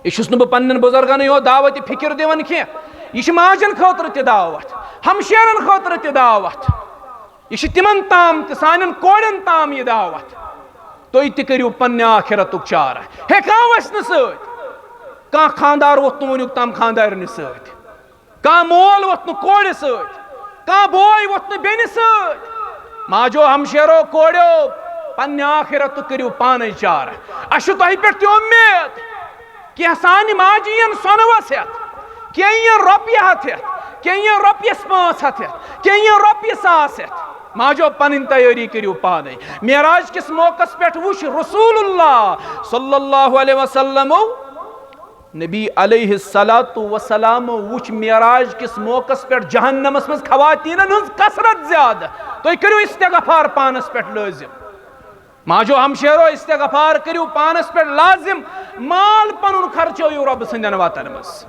یہِ چھُس نہٕ بہٕ پننٮ۪ن بُزرگن یوت دعوت فکر دِوان کینٛہہ، یہِ چھِ ماجن خٲطرٕ تہِ دعوت، ہمشیرن خٲطرٕ تہِ دعوت، یہِ چھِ تِمن تام تہِ، سانٮ۪ن کورٮ۪ن تام یہِ دعوت۔ تُہۍ تہِ کٔرِو پننہِ آخرتُک چارٕ۔ ہے، کانٛہہ وَسہِ نہٕ سۭتۍ، کانٛہہ خانٛدار ووٚتھ نہٕ وُنیُک تام خانٛدارنہِ سۭتۍ، کانٛہہ مول ووٚتھ نہٕ کورِ سۭتۍ، کانٛہہ بوے ووٚتھ نہٕ بیٚنہِ سۭتۍ۔ ماجو، ہمشیرو، کورٮ۪و، پننہِ آخرتُک کٔرِو پانے چارٕ۔ اَسہِ چھُ تۄہہِ پٮ۪ٹھ تہِ اُمید۔ کینٛہہ سانہِ ماجہِ یِن سۄنہٕ وَس ہٮ۪تھ، کینٛہہ یِن رۄپیہِ ہَتھ ہٮ۪تھ، کینٛہہ یِن رۄپیَس پانٛژھ ہَتھ ہٮ۪تھ، کینٛہہ یِن رۄپیہِ ساس ہٮ۪تھ۔ ماجو، پَنٕنۍ تیٲری کٔرِو پانَے۔ معراج کِس موقعس پٮ۪ٹھ وُچھ رسول اللہ صلی اللہ علیہ وسلمو، نبی علیہ الصلوۃ والسلامو وُچھ معراج کِس موقعس پٮ۪ٹھ جہنمس منٛز خواتیٖنن ہٕنٛز کثرت زیادٕ۔ تُہۍ کٔرِو استغفار پانس پٮ۪ٹھ لٲزم۔ ماجو ہمشیرو، استغفار کٔرِو پانس پٮ۪ٹھ لازم۔ مال پنُن خرچٲیِو رۄبہٕ سٕنٛدٮ۪ن وتن منٛز۔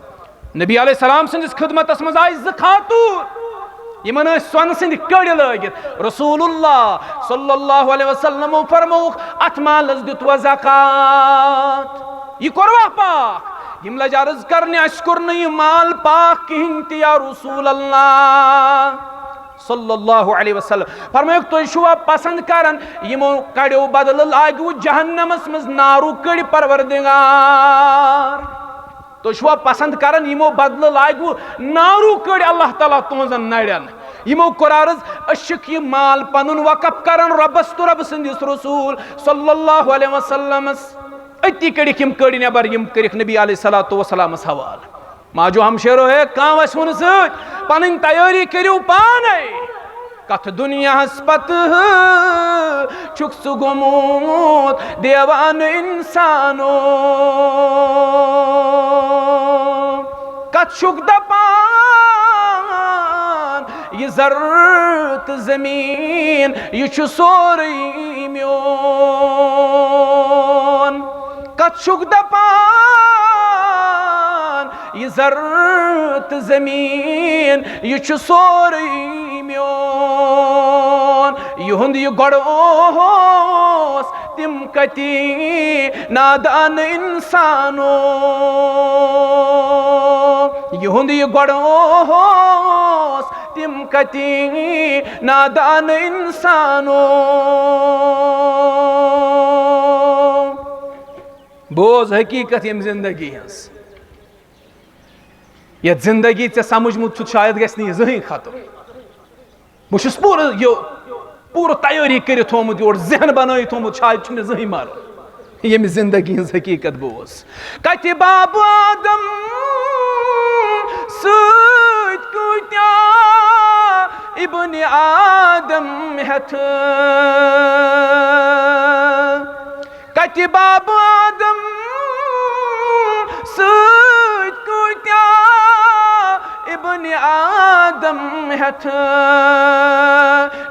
نبی علیہ السلام سٕنٛدِس خدمتس منٛز آیہِ زٕ خاتوٗن، یِمن ٲسۍ سۄنہٕ سٕنٛدۍ کٔڑۍ لٲگِتھ۔ رسول اللہ صلی اللہ علیہ وسلمو فرمووُکھ، اتھ مالس دیُتوا زکات؟ یہِ کوٚروا پاک؟ یِم لجہِ عرض کرنہِ، اسہِ کوٚر نہٕ یہِ مال پاک کِہینۍ تہِ یا رسول اللہ۔ صلی اللہ علیہ وسلم فرمٲیُکھ، تُہۍ چھِوا پسند کران یِمو کڑیو بدلہٕ لاگِو جہنمس منٛز نارُک کٔڑۍ پروردگار؟ تُہۍ چھِوا پسند کران یِمو بدلہٕ لاگِو نارُک کٔڑۍ اللہ تعالیٰ تُہنٛزن نرٮ۪ن؟ یِمو کوٚر عرض، أسۍ چھِکھ یہِ مال پنُن وقف کران رۄبس تہٕ رۄبہٕ سٕنٛدِس رسول صلی اللہ علیہ وسلمس۔ أتی کٔڑِکھ یِم کٔڑۍ نٮ۪بر، یِم کٔرِکھ نبی علیہ الصلوۃ والسلامس حوالہٕ۔ ماجو ہمشیرو ہے، کانٛہہ وَسہِ ہُنہٕ سۭتۍ، پنٕنۍ تیٲری کٔرِو پانے۔ کتھ دُنیاہس پتہٕ چھُکھ ژٕ گوٚمُت دیوانہٕ انسانو؟ کتھ چھُکھ دپان یہِ زر تہٕ زمیٖن، یہِ چھُ سورُے میون؟ کتھ چھُکھ دپان یہِ زر تہٕ زمیٖن، یہِ چھُ سورُے میون؟ یِہُنٛد یہِ گۄڈٕ اوس تِم کتی نادان انسانو۔ یِہُنٛد یہِ گۄڈٕ اوس تِم کتی نادان انسانو۔ بوز حقیقت ییٚمہِ زندگی ہٕنٛز۔ یتھ زندگی ژےٚ سمجھمُت چھُتھ، شاید گژھِ نہٕ یہِ زٕہٕنۍ ختم۔ بہٕ چھُس پوٗرٕ یہِ، پوٗرٕ تیٲری کٔرِتھ تھومُت یورٕ، ذہن بنٲیِتھ تھومُت، شاید چھُ مےٚ زٕہٕنۍ مرُن۔ ییٚمہِ زندگی ہٕنٛز حقیقت بوز۔ کتہِ بابہٕ آدم سۭتۍ کۭتیاہ ابن آدم ہٮ۪تھ؟ کتہِ بابہٕ آدم سۭتۍ کۭتیاہ ابن آدم ہٮ۪تھ؟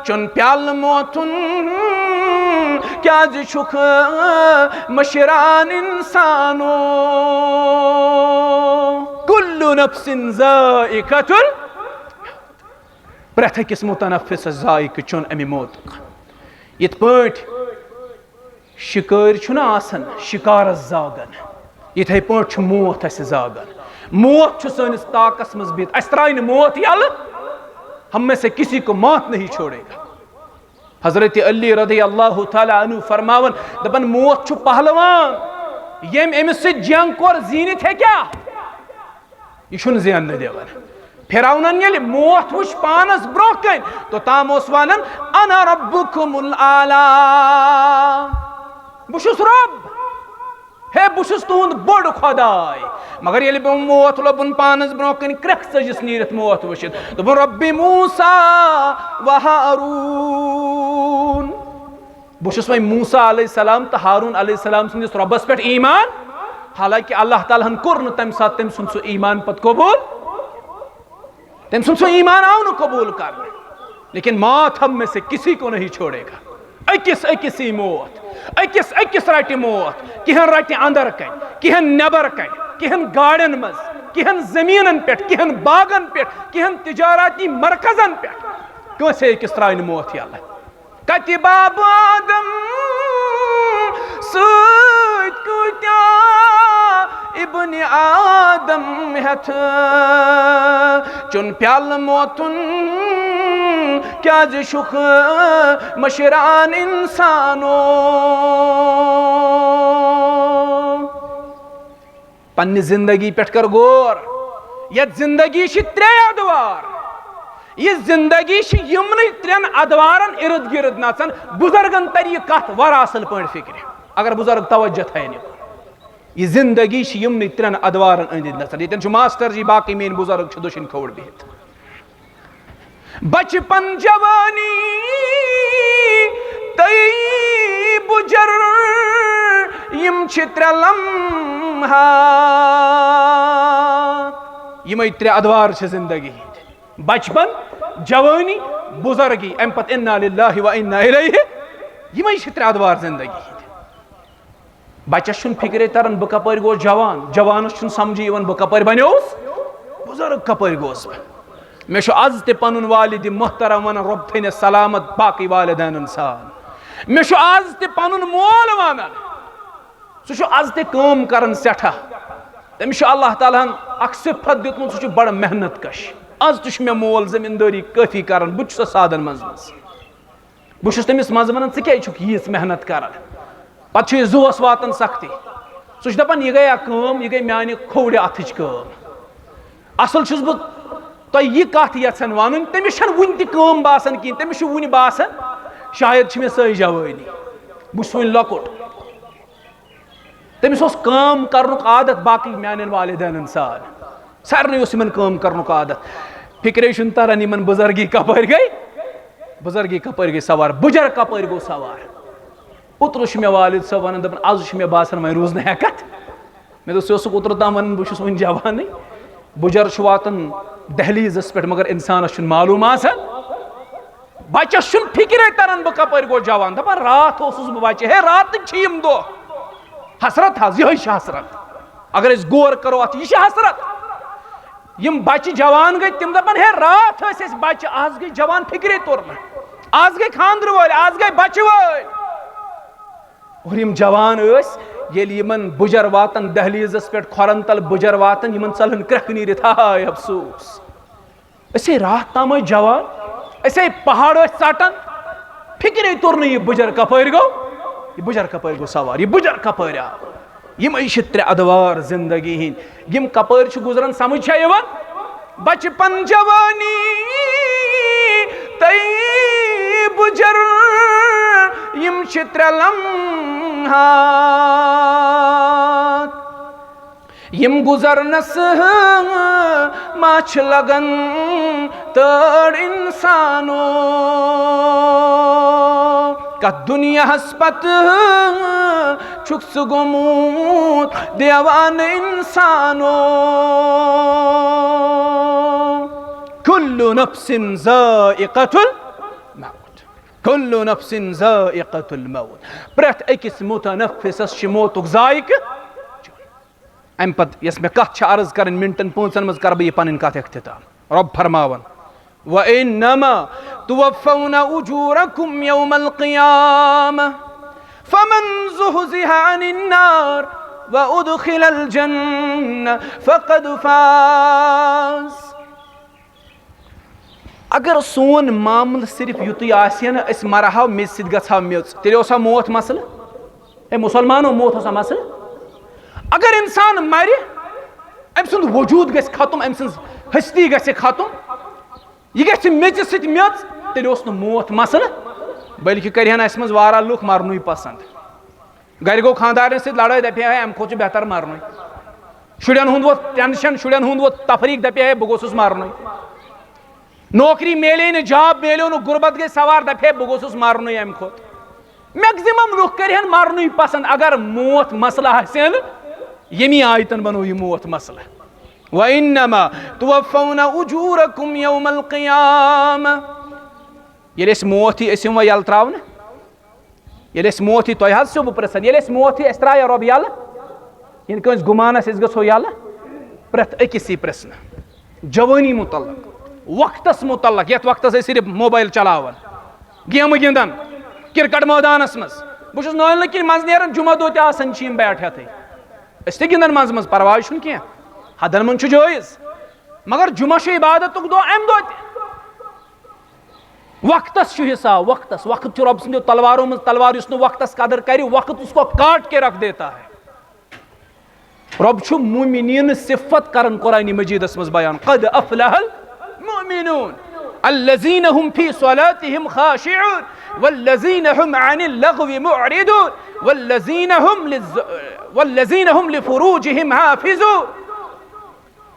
چون پیالہٕ موتُن کیازِ چھُکھ مشران انسانو؟ کل نفس ذائقۃ ال-، پرٛٮ۪تھ أکِس متنفسس ذائقہٕ چون امہِ موتُک۔ یِتھ پٲٹھۍ شِکٲرۍ چھُنہ آسان، شِکارس زاگان، یِتھے پٲٹھۍ چھُ موت اَسہِ زاگان۔ موت چھُ سٲنِس طاقس منٛز بِہِتھ، اَسہِ ترٛایہِ نہٕ موت یَلہٕ، ہم میں سے کسی کو موت نہیں چھوڑے گا۔ حضرت علی رضی اللہ تعالیٰ عنہ فرماوان، دَپان، موت چھُ پہلوان، ییٚمۍ أمِس سۭتۍ جنگ کوٚر، زیٖنِتھ ہیٚکیٛاہ؟ یہِ چھُنہٕ زیننہٕ دِوان۔ فرعونن ییٚلہِ موت وُچھ پانس برونٛہہ کنہِ، توٚتام اوس ونان، "انا ربکم الاعلی"، بہٕ چھُس رۄب، ہے، بہٕ چھُس تُہُنٛد بوٚڑ خۄداے۔ مگر ییٚلہِ بہٕ موت لوٚبُن پانس برونٛہہ کنہِ، کرٛٮ۪کھ ژٔجِس نیٖرِتھ موت وٕچھِتھ، دوٚپُن، "ربی موسیٰ و ہارون"۔ بہٕ چھُس وۄنۍ موسیٰ علیہ السلام تہٕ ہارون علیہ السلام سٕنٛدِس رۄبس پٮ۪ٹھ ایمان، حالانکہ اللہ تعالیٰ ہن کوٚر نہٕ تمہِ ساتہٕ تٔمۍ سُنٛد سُہ ایمان پتہٕ قبول۔ تٔمۍ سُنٛد سُہ ایمان آو نہٕ قبول کرنہٕ۔ لیکن موت ہم میں سے کسی کو نہیں چھوڑے گا۔ أکِس أکِس یی موت، أکِس أکِس رٹہِ موت۔ کینٛہن رٹہِ اندر کنہِ، کینٛہن نٮ۪بر کنہِ، کینٛہن گاڑٮ۪ن منٛز، کینٛہن زٔمیٖنن پٮ۪ٹھ، کینٛہن باغن پٮ۪ٹھ، کینٛہن تجارتی مرکزن پٮ۪ٹھ۔ کٲنٛسے أکِس ترٛایہِ نہٕ موت یَلہٕ۔ کتہِ بابہٕ آدم سۭتۍ کۭتیاہ ابن آدم ہٮ۪تھ؟ چون پیالہٕ موتُن کیازِ چھُکھ مشران انسانو؟ پننہِ زندگی پٮ۪ٹھ کر غور۔ یتھ زندگی چھِ ترٛےٚ ادوار۔ یہِ زندگی چھِ یِمنٕے ترٛٮ۪ن ادوارن ارد گرد نژان۔ بزرگن ترِ یہِ کتھ واریاہ اصل پٲٹھۍ فکرِ، اگر بزرگ توجہ تھاون یہِ۔ یہِ زندگی چھِ یِمنٕے ترٛٮ۪ن ادوارن أنٛدۍ أنٛدۍ نژان۔ ییٚتٮ۪ن چھُ ماسٹر جی، باقٕے میٲنۍ بُزرگ چھِ دٔچھِنۍ کھووُر بِہِتھ۔ بچپن، جوانی تہٕ بُجر، یِم چھِ ترٛےٚ لمحات، یِمے ترٛےٚ ادوار چھِ زندگی ہٕنٛدۍ۔ بچپن، جوانی، بُزرگی، امہِ پتہٕ انا للہ و انا الیہ، یِمے چھِ ترٛےٚ ادوار زندگی ہٕنٛدۍ۔ بچس چھُنہٕ فکرے تران بہٕ کپٲرۍ گوس جوان، جوانس چھُنہٕ سمجھے یِوان بہٕ کپٲرۍ بنیوس، بُزرگ کپٲرۍ گوس بہٕ۔ مےٚ چھُ از تہِ پنُن والد محترم ونان، رۄب تھٲینس سلامت، باقٕے والدینن سان۔ مےٚ چھُ از تہِ پنُن مول ونان، سُہ چھُ از تہِ کٲم کران سٮ۪ٹھاہ۔ تٔمِس چھُ اللہ تعالیٰ ہن اکھ صفت دیُتمُت، سُہ چھُ بڑٕ محنت کش۔ از تہِ چھُ مےٚ مول زٔمیٖندٲری کٲفی کران، بہٕ تہِ چھُسس سادن منٛز منٛز۔ بہٕ چھُس تٔمِس منٛزٕ وَنان، "ژٕ کیٛازِ چھُکھ ییٖژ محنت کران؟" پَتہٕ چھُ یہِ زُوَس واتان سختی۔ سُہ چھُ دَپان، "یہِ گٔیا کٲم، یہِ گٔے میٛانہِ کھوورِ اَتھٕچ کٲم۔" اَصٕل چھُس بہٕ تۄہہِ یہِ کَتھ یَژھان وَنُن، تٔمِس چھَنہٕ وُنہِ تہِ کٲم باسان کِہیٖنۍ، تٔمِس چھُ وُنہِ باسان، "شاید چھِ مےٚ سۄے جوٲنی، بہٕ چھُس وُنہِ لۄکُٹ۔" تٔمِس اوس کٲم کرنُک عادت باقٕے میانٮ۪ن والدینن سان۔ سارنٕے اوس یِمن کٲم کرنُک عادت۔ فکرے چھُنہٕ تران یِمن بُزرگی کپٲرۍ گٔے، بُزرگی کپٲرۍ گٔے سوار، بُجر کپٲرۍ گوٚو سوار۔ اوترٕ چھُ مےٚ والد صٲب ونان، دپان، "از چھُ مےٚ باسان وۄنۍ روٗز نہٕ ہٮ۪کتھ۔" مےٚ دوٚپ، "ژٕ اوسُکھ اوترٕ تام ونان بہٕ چھُس وُنہِ جوانٕے۔" بُجر چھُ واتان دہلیزس پٮ۪ٹھ، مگر انسانس چھُنہٕ معلوم آسان۔ بچس چھُنہٕ فکرے تران بہٕ کپٲرۍ گوٚو جوان، دپان، "راتھ اوسُس بہٕ بچہِ۔" ہے، راتٕکۍ چھِ یِم دۄہ۔ حسرت حظ، یِہوٚے چھِ حسرت۔ اگر أسۍ غور کرو اتھ، یہِ چھِ حسرت۔ یِم بچہِ جوان گٔے، تِم دپان، "ہے، راتھ ٲسۍ أسۍ بچہِ، از گٔے جوان، فکرے توٚر نہٕ۔ از گٔے خاندرٕ وٲلۍ، از گٔے بچہِ وٲلۍ۔" اور یِم جوان ٲسۍ، ییٚلہِ یِمن بُجر واتان دہلیزس پٮ۪ٹھ، کھۄرن تل بُجر واتان، یِمن ژلان کرٛٮ۪کھ نیٖرِتھ، ہاے افسوس۔ أسۍ ہے راتھ تام ٲسۍ جوان، أسۍ ہے پہاڑ ٲسۍ ژٹان، فکرے توٚر نہٕ یہِ بُجر کپٲرۍ گوٚو، یہِ بُجر کپٲرۍ گوٚو سوار، یہِ بُجر کپٲرۍ آو۔ یِمے چھِ ترٛےٚ ادوار زندگی ہٕنٛدۍ، یِم کپٲرۍ چھِ گُزران، سمجھ چھا یِوان؟ بچپن، جوانی تہٕ بُجر، یِم چھِ ترٛےٚ لمحات۔ یِم گُزرنس ما چھِ لگان تٲڑ انسانو، کتھ دُنیاہس پتہٕ چھُکھ ژٕ گوٚمُت دیوانہٕ انسانو۔ کُلُّ نفسٍ ذائقة الموت۔ کُلُّ نفسٍ ذائقة الموت۔ پرٛٮ۪تھ أکِس متنفسس چھِ موتُک ذائقہٕ۔ امہِ پتہٕ یۄس مےٚ کتھ چھِ عرض کرٕنۍ، منٹن پانٛژن منٛز کرٕ بہٕ یہِ پنٕنۍ کتھ اختتام۔ رۄب فرماوان، "وإنما توفون أجوركم يوم القيامة فمن زحزح عن النار وأدخل الجنة فقد فاز۔" اگر سون معاملہٕ صرف یُتُے آسہِ ہا نہ، أسۍ مرہاو، میٚژِ سۭتۍ گژھہاو میٚژ، تیٚلہِ اوسا موت مسلہٕ؟ اے مسلمانو، موت اوسا مسلہٕ؟ اگر انسان مرِ، أمۍ سُنٛد وجود گژھِ ختم، أمۍ سٕنٛز ہستی گژھِ ختم، یہِ گژھِ میٚژِ سۭتۍ میٚژ، تیٚلہِ اوس نہٕ موت مسلہٕ، بلکہِ کرِہن اسہِ منٛز واریاہ لُکھ مرنُے پسند۔ گرِ گوٚو خانٛدارنہِ سۭتۍ لڑٲے، دپہِ ہے، امہِ کھۄتہٕ چھُ بہتر مرنُے۔ شُرٮ۪ن ہُنٛد ووت ٹینشن، شُرٮ۪ن ہُنٛد ووت تفریق، دپہِ ہے، بہٕ گوٚژھُس مرنُے۔ نوکری میلے نہٕ، جاب میلیو نہٕ، غربت گٔے سوار، دپہِ ہے، بہٕ گوٚژھُس مرنُے امہِ کھۄتہٕ۔ میکزیمم لُکھ کرِہن مرنُے پسند، اگر موت مسلہٕ آسہِ ہا نہٕ، ییٚمی آیتن بنوو یہِ موت مسلہٕ۔ وَإِنَّمَا تُوَفَّوْنَ أُجُورَكُمْ يَوْمَ الْقِيَامَةِ۔ ییٚلہِ أسۍ موت یی، أسۍ یِمو یَلہٕ ترٛاونہٕ؟ ییٚلہِ أسۍ موت یی، تۄہہِ حظ چھُو بہٕ پرٛژھان، ییٚلہِ أسۍ موت یی، اَسہِ ترٛایہِ رۄب یَلہٕ؟ یِنہٕ کٲنٛسہِ گُمانَس أسۍ گژھو یَلہٕ؟ پرٛٮ۪تھ أکِس یی پرٛژھنہٕ۔ جوٲنی مُتعلق، وقتَس مُتعلق، یَتھ وقتَس أسۍ صرف موبایِل چلاوان، گیمہٕ گِنٛدان، کرکٹ مٲدانَس منٛز۔ بہٕ چھُس نٲنۍ لٔکِرِ منٛز نیران، جمعہ دۄہ تہِ آسان چھِ یِم بیٹھتھٕے۔ أسۍ تہِ گِنٛدان منٛزٕ منٛزٕ، پرواے چھُنہٕ کینٛہہ، حدن منٛز چھُ جٲیِز۔ مگر جمعہ چھُ عبادتُک دۄہ، اَمہِ دۄہ تہِ۔ وقتس چھُ حساب، وقتس۔ وقت چھُ رۄب سٕنٛدیو تلوارو منٛز تلوار، یُس نہٕ وقتس قدر کرِ، وقت اس کو کاٹ کے رکھ دیتا ہے۔ رۄب چھُ مومنین صفت کران قرآن مجیدس منٛز بیان، "قد افلح المؤمنون الذين هم في صلاتهم خاشعون والذين هم عن اللغو معرضون والذين هم للز-" والذین هم لفروجہم حافظون۔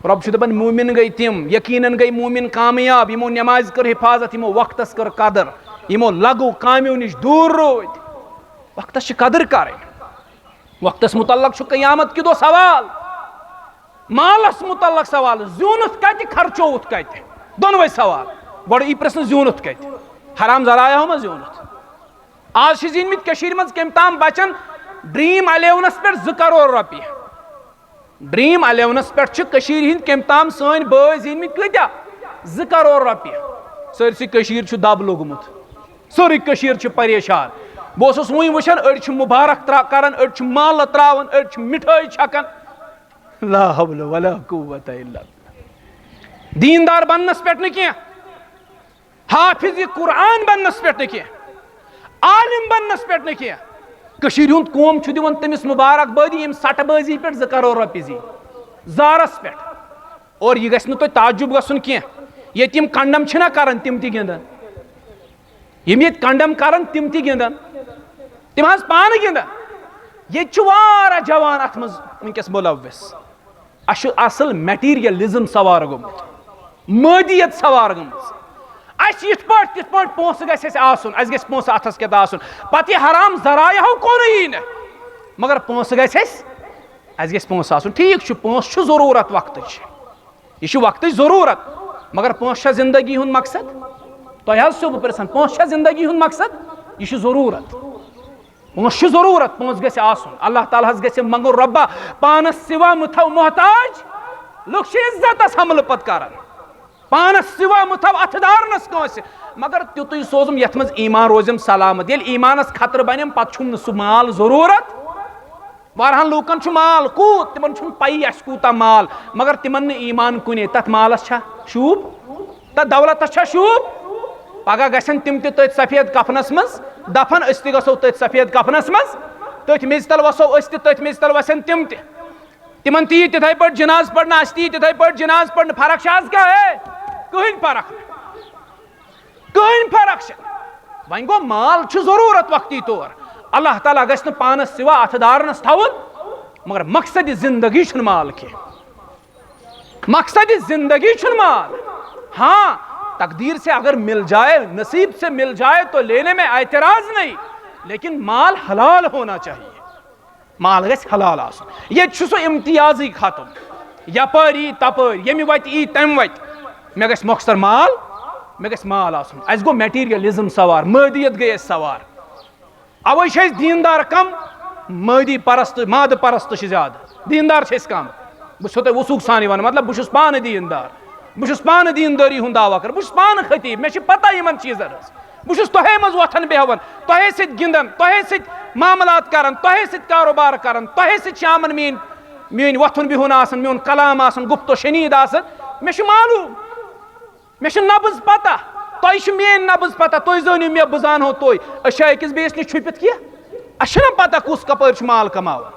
رۄب چھُ دَپان، مومن گٔے تِم، یقیناً گٔے مومن کامیاب، یِمو نمازِ کٔر حفاظت، یِمو وقتس کٔر قدر، یِمو لغو کامیو نِش دوٗر روٗدۍ۔ وقتس چھِ قدر کرٕنۍ۔ وقتس متعلق چھُ قیامت کہِ دۄہ سوال، مالس متعلق سوال، زیوٗنُتھ کتہِ، خرچووُتھ کتہِ؟ دۄنوے سوال۔ گۄڈٕ یی پرژھنہٕ، زیوٗنُتھ کتہِ؟ حرام ذرایعو منٛز زیوٗنُتھ۔ آز چھِ زیٖنمٕتۍ کٔشیٖرِ منٛز کٔمۍ تام بچن ڈریم الیونس پٮ۪ٹھ زٕ کرور رۄپیہِ۔ ڈریم الیونس پٮ۪ٹھ چھِ کٔشیٖرِ ہٕنٛدۍ کٔمۍ تام سٲنۍ بٲے زیٖنمٕتۍ کۭتیاہ؟ زٕ کرور رۄپیہِ۔ سٲرسٕے کٔشیٖر چھُ دب لوٚگمُت، سٲرٕے کٔشیٖر چھِ پریشان۔ بہٕ اوسُس وُنۍ وٕچھان، أڑۍ چھِ مُبارک ترا-، کران، أڑۍ چھِ مالہٕ تراوان، أڑۍ چھِ مِٹھٲے چھکان۔ لا حول ولا قوت الا باللہ۔ دیندار بننس پٮ۪ٹھ نہٕ کینٛہہ، حافظ قرآن بننس پٮ۪ٹھ نہٕ کینٛہہ، عالم بننس پٮ۪ٹھ نہٕ کینٛہہ۔ کٔشیٖرِ ہُنٛد قوم چھُ دِوان تٔمِس مُبارک بٲدی، ییٚمۍ سٹہٕ بٲزی پٮ۪ٹھ زٕ کرور رۄپیہِ زی زارس پٮ۪ٹھ۔ اور یہِ گژھِ نہٕ تۄہہِ تعجب گژھُن کینٛہہ، ییٚتہِ یِم کنڈم چھِنہ کران، تِم تہِ گِنٛدان۔ یِم ییٚتہِ کنڈم کران، تِم تہِ گِنٛدان، تِم حظ پانہٕ گِنٛدان۔ ییٚتہِ چھُ واریاہ جوان اتھ منٛز وٕنکیٚس مُلوث۔ اسہِ چھُ اصل میٹیریلزم سوار گوٚمُت، مٲدیت سوار گٔمٕژ۔ اسہِ یِتھ پٲٹھۍ تِتھ پٲٹھۍ پونٛسہٕ گژھِ اسہِ آسُن، اسہِ گژھِ پونٛسہٕ اتھس کٮ۪تھ آسُن، پتہٕ یہِ حرام ذرایعو کُنُے یی نہٕ، مگر پونٛسہٕ گژھِ اسہِ، اسہِ گژھِ پونٛسہٕ آسُن۔ ٹھیٖک چھُ، پونٛسہٕ چھُ ضروٗرت وقتٕچ، یہِ چھُ وقتٕچ ضروٗرت، مگر پونٛسہٕ چھا زندگی ہُنٛد مقصد؟ تۄہہِ حظ چھُو بہٕ پرژھان، پونٛسہٕ چھا زندگی ہُنٛد مقصد؟ یہِ چھُ ضروٗرت۔ پونٛسہٕ چھُ ضروٗرت، پونٛسہٕ گژھِ آسُن۔ اللہ تعالیٰ ہس گژھِ منٛگُن، رۄبا، پانس سوا مہٕ تھاو محتاج۔ لُکھ چھِ عزتس حملہٕ پتہٕ کران، پانس سوا مہٕ تھاو اتھٕ دارنس کٲنٛسہِ، مگر تیُتُے سوزُم یتھ منٛز ایمان روزٮ۪م سلامت۔ ییٚلہِ ایمانس خطرٕ بنٮ۪م، پتہٕ چھُم نہٕ سُہ مال ضروٗرت۔ واریاہن لوٗکن چھُ مال کوٗت، تِمن چھُنہٕ پَیی اَسہِ کوٗتاہ مال، مگر تِمن نہٕ ایمان کُنے۔ تَتھ مالس چھا شوٗب؟ تَتھ دولتس چھا شوٗب؟ پگاہ گژھن تِم تہِ تٔتھۍ سفید کفنس منٛز دفن، أسۍ تہِ گژھو تٔتھۍ سفید کفنس منٛز، تٔتھۍ میٚژِ تل وسو أسۍ تہِ، تٔتھۍ میٚژِ تل وسن تِم تہِ۔ تِمن تہِ یی تِتھے پٲٹھۍ جنازٕ پرنہٕ، اَسہِ تہِ یی تِتھے پٲٹھۍ جنازٕ پرنہٕ۔ فرق چھا از کیٛاہ؟ ہے، کٕہٕنۍ فرق نہٕ۔ کٕہٕنۍ فرق چھنہٕ۔ وۄنۍ گوٚو، مال چھُ ضروٗرت وقتی طور۔ اللہ تعالیٰ گژھِ نہٕ پانس سوا اتھٕ دارنس تھاوُن، مگر مقصد زندگی چھُنہٕ مال کینٛہہ۔ مقصد زندگی چھُنہٕ مال۔ ہاں، تقدیر سے اگر مل جائے، نصیب سے مل جائے تو لینے میں اعتراض نہیں، لیکن مال حلال ہونا چاہیے۔ مال گژھِ حلال آسُن۔ ییٚتہِ چھُ سُہ امتیازٕے ختم، یپٲرۍ یی تپٲرۍ، ییٚمہِ وتہِ یی تمہِ وتہِ۔ مےٚ گژھِ مۄخصر مال، مےٚ گژھِ مال آسُن۔ اسہِ گوٚو میٹیریلزم سوار، مٲدیت گٔے اسہِ سوار۔ اوے چھِ أسۍ دیندار کم، مٲدی پرست، مادٕ پرست چھِ زیادٕ، دیندار چھِ أسۍ کم۔ بہٕ چھُسو تۄہہِ وثوق سان یہِ ونان، مطلب، بہٕ چھُس پانہٕ دیندار، بہٕ چھُس پانہٕ دیندٲری ہُنٛد دعویٰ کران، بہٕ چھُس پانہٕ خطیب، مےٚ چھِ پتہ یِمن چیٖزن ہٕنٛز۔ بہٕ چھُس تۄہے منٛز وۄتھان بیٚہوان، تۄہے سۭتۍ گِنٛدان، تۄہے سۭتۍ معاملات کران، تۄہے سۭتۍ کاروبار کران، تۄہے سۭتۍ شامن میٲنۍ، میٲنۍ وۄتھُن بِہُن آسان، میون کلام آسان، گُپت و شنید آسان۔ مےٚ چھُ معلوم، مےٚ چھِ نبض پتہ، تۄہہِ چھِ میٲنۍ نبض پتہ، تُہۍ زٲنِو مےٚ، بہٕ زانہو تُہۍ۔ أسۍ چھا أکِس بیٚیِس نِش چھُپِتھ کینٛہہ؟ اَسہِ چھُنہ پتہ کُس کپٲرۍ چھُ مال کماوان؟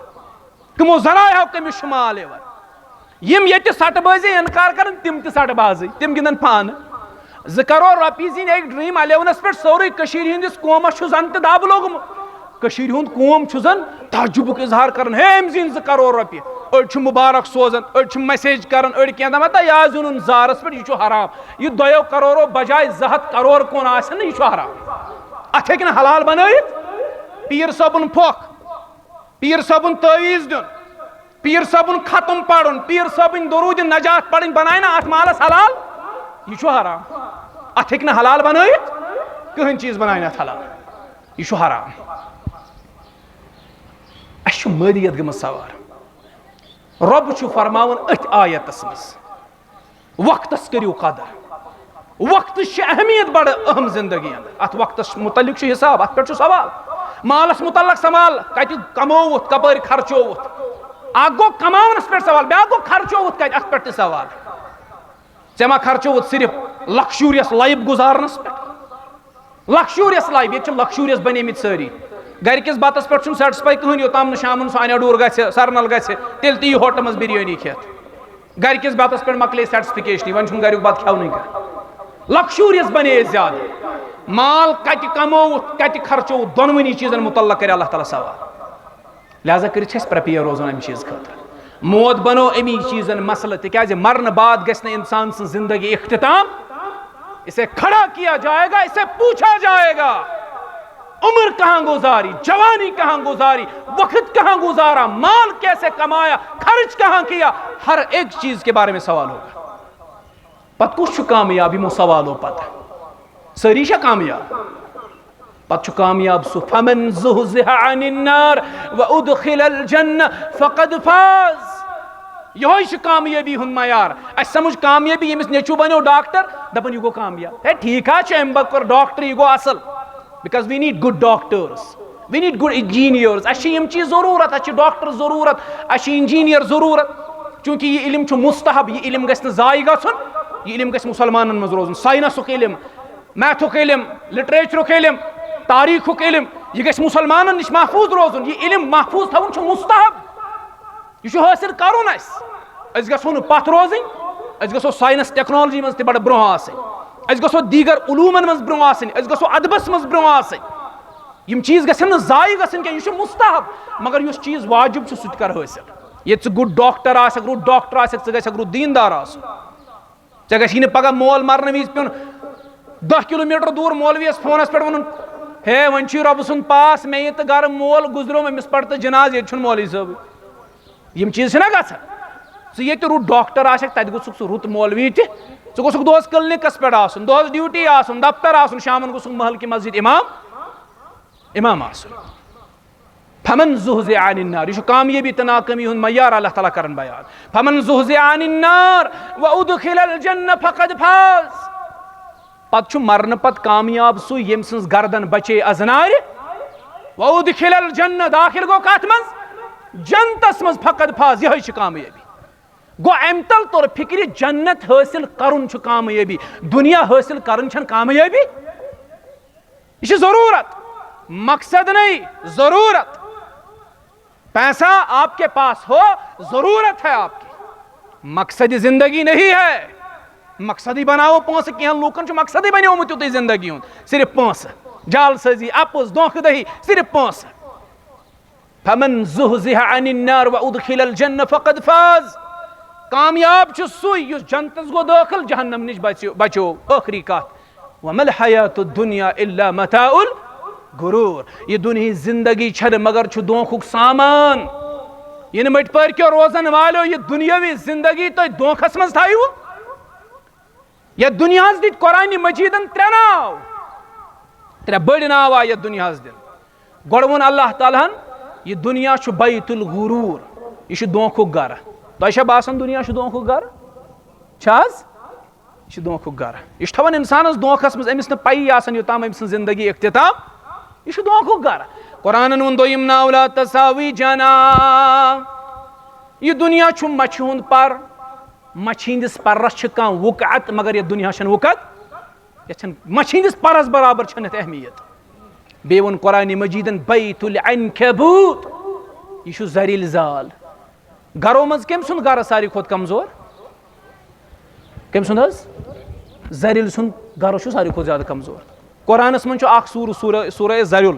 کٕمو ذرایعو کٔمِس چھُ مال یِوان؟ یِم ییٚتہِ سٹہٕ بٲزی انکار کرن، تِم تہِ سٹہٕ بازٕے، تِم گِنٛدن پانہٕ۔ زٕ کرور رۄپیہِ زیٖنۍ أکۍ ڈرٛیٖم الیونس پٮ۪ٹھ، سورُے کٔشیٖرِ ہٕنٛدِس قومس چھُ زن تہِ دب لوٚگمُت۔ کٔشیٖرِ ہُنٛد قوم چھُ زن تعجبُک اظہار کران، ہے، أمۍ زیٖنۍ زٕ کرور رۄپیہِ۔ أڑۍ چھِ مُبارک سوزان، أڑۍ چھِ میسیج کران، أڑۍ کینٛہہ دپان، "تہ یہِ آز زیوٗنُن زارس پٮ۪ٹھ، یہِ چھُ حرام۔ یہِ دۄیو کرورو بجایہِ زٕ ہتھ کرور کُن آسہِ نہٕ، یہِ چھُ حرام۔ اتھ ہیٚکہِ نہٕ حلال بنٲیِتھ۔" پیٖر صٲبُن پھۄکھ، پیٖر صٲبُن تعویٖذ دیُن، پیٖر صٲبُن ختم پرُن، پیٖر صٲبٕنۍ درود نجات پرٕنۍ بنایہِ نہ اتھ مالس حلال؟ یہِ چھُ حرام۔ اتھ ہیٚکہِ نہٕ حلال بنٲیِتھ کٕہٕنۍ چیٖز، بنایہِ نہٕ اتھ حلال۔ یہِ چھُ حرام۔ اسہِ چھُ مٲلیت گٔمٕژ سوار۔ رۄب چھُ فرماوان أتھۍ آیتس منٛز، وقتس کٔرِو قدر۔ وقتٕچ چھِ اہمیت بڑٕ اہم زندگی اندر۔ اتھ وقتس متعلق چھُ حساب، اتھ پٮ۪ٹھ چھُ سوال۔ مالس متعلق سوال، کتہِ کمووُتھ، کپٲرۍ خرچووُتھ؟ اکھ گوٚو کماونس پٮ۪ٹھ سوال، بیاکھ گوٚو خرچووُتھ کتہِ، اتھ پٮ۪ٹھ تہِ سوال۔ ژےٚ ما خرچووُتھ صرف لکشوریس لایف گزارنس پٮ۪ٹھ؟ لکشوریس لایف، ییٚتہِ چھِ لکشوریس بنے مٕتۍ سٲری۔ گرِ کِس بتس پٮ۪ٹھ چھُنہٕ سیٹسفائی کٕہٕنۍ، یوٚتام نہٕ شامن سُہ انہِ ڈوٗر گژھِ، سرنل گژھِ، تیٚلہِ تہِ یی ہوٹلس منٛز بریانی کھٮ۪تھ۔ گرِ کِس بتس پٮ۪ٹھ مۄکلے سیٹسفکیشنٕے، وۄنۍ چھُنہٕ گریُک بتہٕ کھٮ۪ونٕے کانٛہہ۔ لکشوریس بنے أسۍ زیادٕ۔ مال کتہِ کمووُتھ، کتہِ خرچووُتھ، دۄنوٕنی چیٖزن متعلق کرِ اللہ تعالیٰ سوال۔ لہذا کٔرِتھ چھِ اَسہِ پریپیئر روزُن اَمہِ چیٖزٕ خٲطرٕ۔ موت بنو اَمی چیٖزن مسلہٕ، تِکیازِ مرنہٕ بعد گژھِ نہٕ اِنسان سٕنٛز زندگی اختتام۔ اسے کھڑا کیا جائے گا، اسے پوچھا جائے گا، عمر کہاں گزاری، جوانی کہاں گزاری، وقت کہاں گزارا، مال کیسے کمایا، خرچ کہاں کیا، ہر ایک چیز کے بارے میں سوال ہوگا۔ پتہٕ کُس چھُ کامیاب یِمو سوالو پتہٕ؟ سٲری چھا کامیاب؟ پتہٕ چھُ کامیاب سُہ، فمن زحزح عن النار وادخل الجنہ فقد فاز۔ یہوے چھُ کامیٲبی ہُنٛد معیار۔ اَسہِ سمجھ کامیٲبی، ییٚمِس نیٚچوٗ بنیو ڈاکٹر، دپان یہِ گوٚو کامیاب۔ ہے، ٹھیٖک حظ چھُ، أمۍ پتہٕ کوٚر ڈاکٹر، یہِ گوٚو اصل۔ Because we need good doctors, we need good engineers۔ اَسہِ چھِ یِم چیٖز ضروٗرت، اَسہِ چھِ ڈاکٹر ضروٗرت، اَسہِ چھِ انجینئر ضروٗرت۔ چوٗنٛکہِ یہِ علم چھُ مستحب، یہِ علم گژھِ نہٕ ضایع گژھُن، یہِ علم گژھِ مسلمانن منٛز روزُن۔ ساینسُک علم، میتھُک علم، لٹریچرُک علم، تاریخُک علم، یہِ گژھِ مسلمانن نِش محفوظ روزُن۔ یہِ علم محفوظ تھاوُن چھُ مستحب۔ یہِ چھُ حٲصِل کرُن اَسہِ۔ أسۍ گژھو نہٕ پتھ روزٕنۍ، أسۍ گژھو ساینس ٹیکنالوجی منٛز تہِ بڑٕ برونٛہہ آسٕنۍ، أسۍ گژھو دیٖگر علوٗمن منٛز برونٛہہ آسٕنۍ، أسۍ گژھو ادبس منٛز برونٛہہ آسٕنۍ۔ یِم چیٖز گژھن نہٕ ضایع گژھٕنۍ کینٛہہ، یہِ چھُ مستحب، مگر یُس چیٖز واجب چھُ، سُہ تہِ کر حٲصِل۔ ییٚتہِ ژٕ good doctor آسکھ، رُت ڈاکٹر آسکھ، ژٕ گژھکھ رُت دیٖندار آسُن۔ ژےٚ گژھی نہٕ پگاہ مول مرنہٕ وِزِ پیوٚن دَہ کِلوٗ میٖٹر دوٗر مولویَس فونَس پٮ۪ٹھ وَنُن، "ہے، وۄنۍ چھُے رۄبہٕ سُنٛد پاس، مےٚ یہِ تہٕ گرٕ مول گُزریوم، أمِس پَر تہٕ جنازٕ، ییٚتہِ چھُنہٕ مولوی صٲبٕے۔" یِم چیٖز چھِنہ گژھان؟ ژٕ ییٚتہِ رُت ڈاکٹر آسکھ، تَتہِ گوٚژھُکھ ژٕ رُت مولوی تہِ۔ ژٕ گوٚژھُکھ دۄہَس کِلنِکَس پٮ۪ٹھ آسُن، دۄہَس ڈیوٹی آسُن، دفتر آسُن، شامَن گوٚژھُکھ محلہٕ کہِ مسجد امام، امام آسُن۔ فمن زحزح عن النار، یہِ چھُ کامیٲبی تہٕ ناکٲمی ہُنٛد معیار اللہ تعالیٰ کران بیان۔ فمن زحزح عن النار وادخل الجنہ فقد فاز۔ پتہٕ چھُ مرنہٕ پتہٕ کامیاب سُے، ییٚمۍ سٕنٛز گردن بچے از نارِ۔ وادخل الجنہ، داخل گوٚو کتھ منٛز؟ جنتس منٛز۔ فقد فاز، یِہوٚے چھِ کامیٲبی۔ گوٚو امہِ تل توٚر فکرِ، جنت حٲصِل کرُن چھُ کامیٲبی، دُنیا حٲصِل کرٕنۍ چھَنہٕ کامیٲبی۔ یہِ چھِ ضروٗرت، مقصد نہیں، ضروٗرت۔ پیسہ آپ کے پاس ہو، ضروٗرت ہے آپ کی، مقصد زندگی نہیں ہے۔ مقصدٕے بناوو پونٛسہٕ، کینٛہہ لوٗکن چھُ مقصدٕے بنیومُت یُتُے زندگی ہُنٛد، صرف پونٛسہٕ، جعل سٲزی، اپُز، دھوکہٕ دہی، صرف پونٛسہٕ۔ فمن زحزح عن النار وادخل الجنہ فقد فاز۔ کامیاب چھُ سُے یُس جنتس گوٚو دٲخل، جہنم نِش بچیو، بچیو۔ ٲخری کتھ، وما الحیات الدنیا الا متاع الغرور۔ یہِ دُنیہٕچ زندگی چھنہٕ مگر چھُ دھوکھُک سامان۔ یِنہٕ مٔٹۍ پٲرۍ کیو روزن والیو، یہِ دُنیاوی زندگی تُہۍ دھوکھس منٛز تھٲیِو۔ یتھ دُنیاہس دِتۍ قرآنِ مجیدن ترٛےٚ ناو، ترٛےٚ بٔڑۍ ناو آے یتھ دُنیاہس دِنہٕ۔ گۄڈٕ ووٚن اللہ تعالیٰ ہن، یہِ دُنیا چھُ بیت الغرور، یہِ چھُ دھوکھُک گرٕ۔ تۄہہِ چھا باسان دُنیا چھُ دھوکھُک گرٕ؟ چھا حظ؟ یہِ چھُ دھوکھُک گرٕ۔ یہِ چھُ تھاوان انسانس دھوکھس منٛز، أمِس نہٕ پیی آسان یوٚتام أمۍ سٕنٛز زندگی اختتام۔ یہِ چھُ دھوکھُک گرٕ۔ قرآنن ووٚن دوٚیِم ناو، لا تساوی جناح۔ یہِ دُنیا چھُ مچھِ ہُنٛد پر، مچھِ ہٕنٛدِس پرس چھِ کانٛہہ وُقعت، مگر یتھ دُنیا چھنہٕ وُقعت، یتھ چھنہٕ، مچھِ ہٕنٛدِس پرس برابر چھنہٕ یتھ اہمیت۔ بیٚیہِ ووٚن قرآنِ مجیدن، بیت العنکبوت، یہِ چھُ زرِل زال۔ گرو منٛز کٔمۍ سُنٛد گرٕ ساروی کھۄتہٕ کمزور؟ کٔمۍ سُنٛد حظ؟ زرِل سُنٛد گرٕ چھُ ساروی کھۄتہٕ زیادٕ کمزور۔ قرآنس منٛز چھُ اکھ سورہ، سورہ، سورہ زرِل۔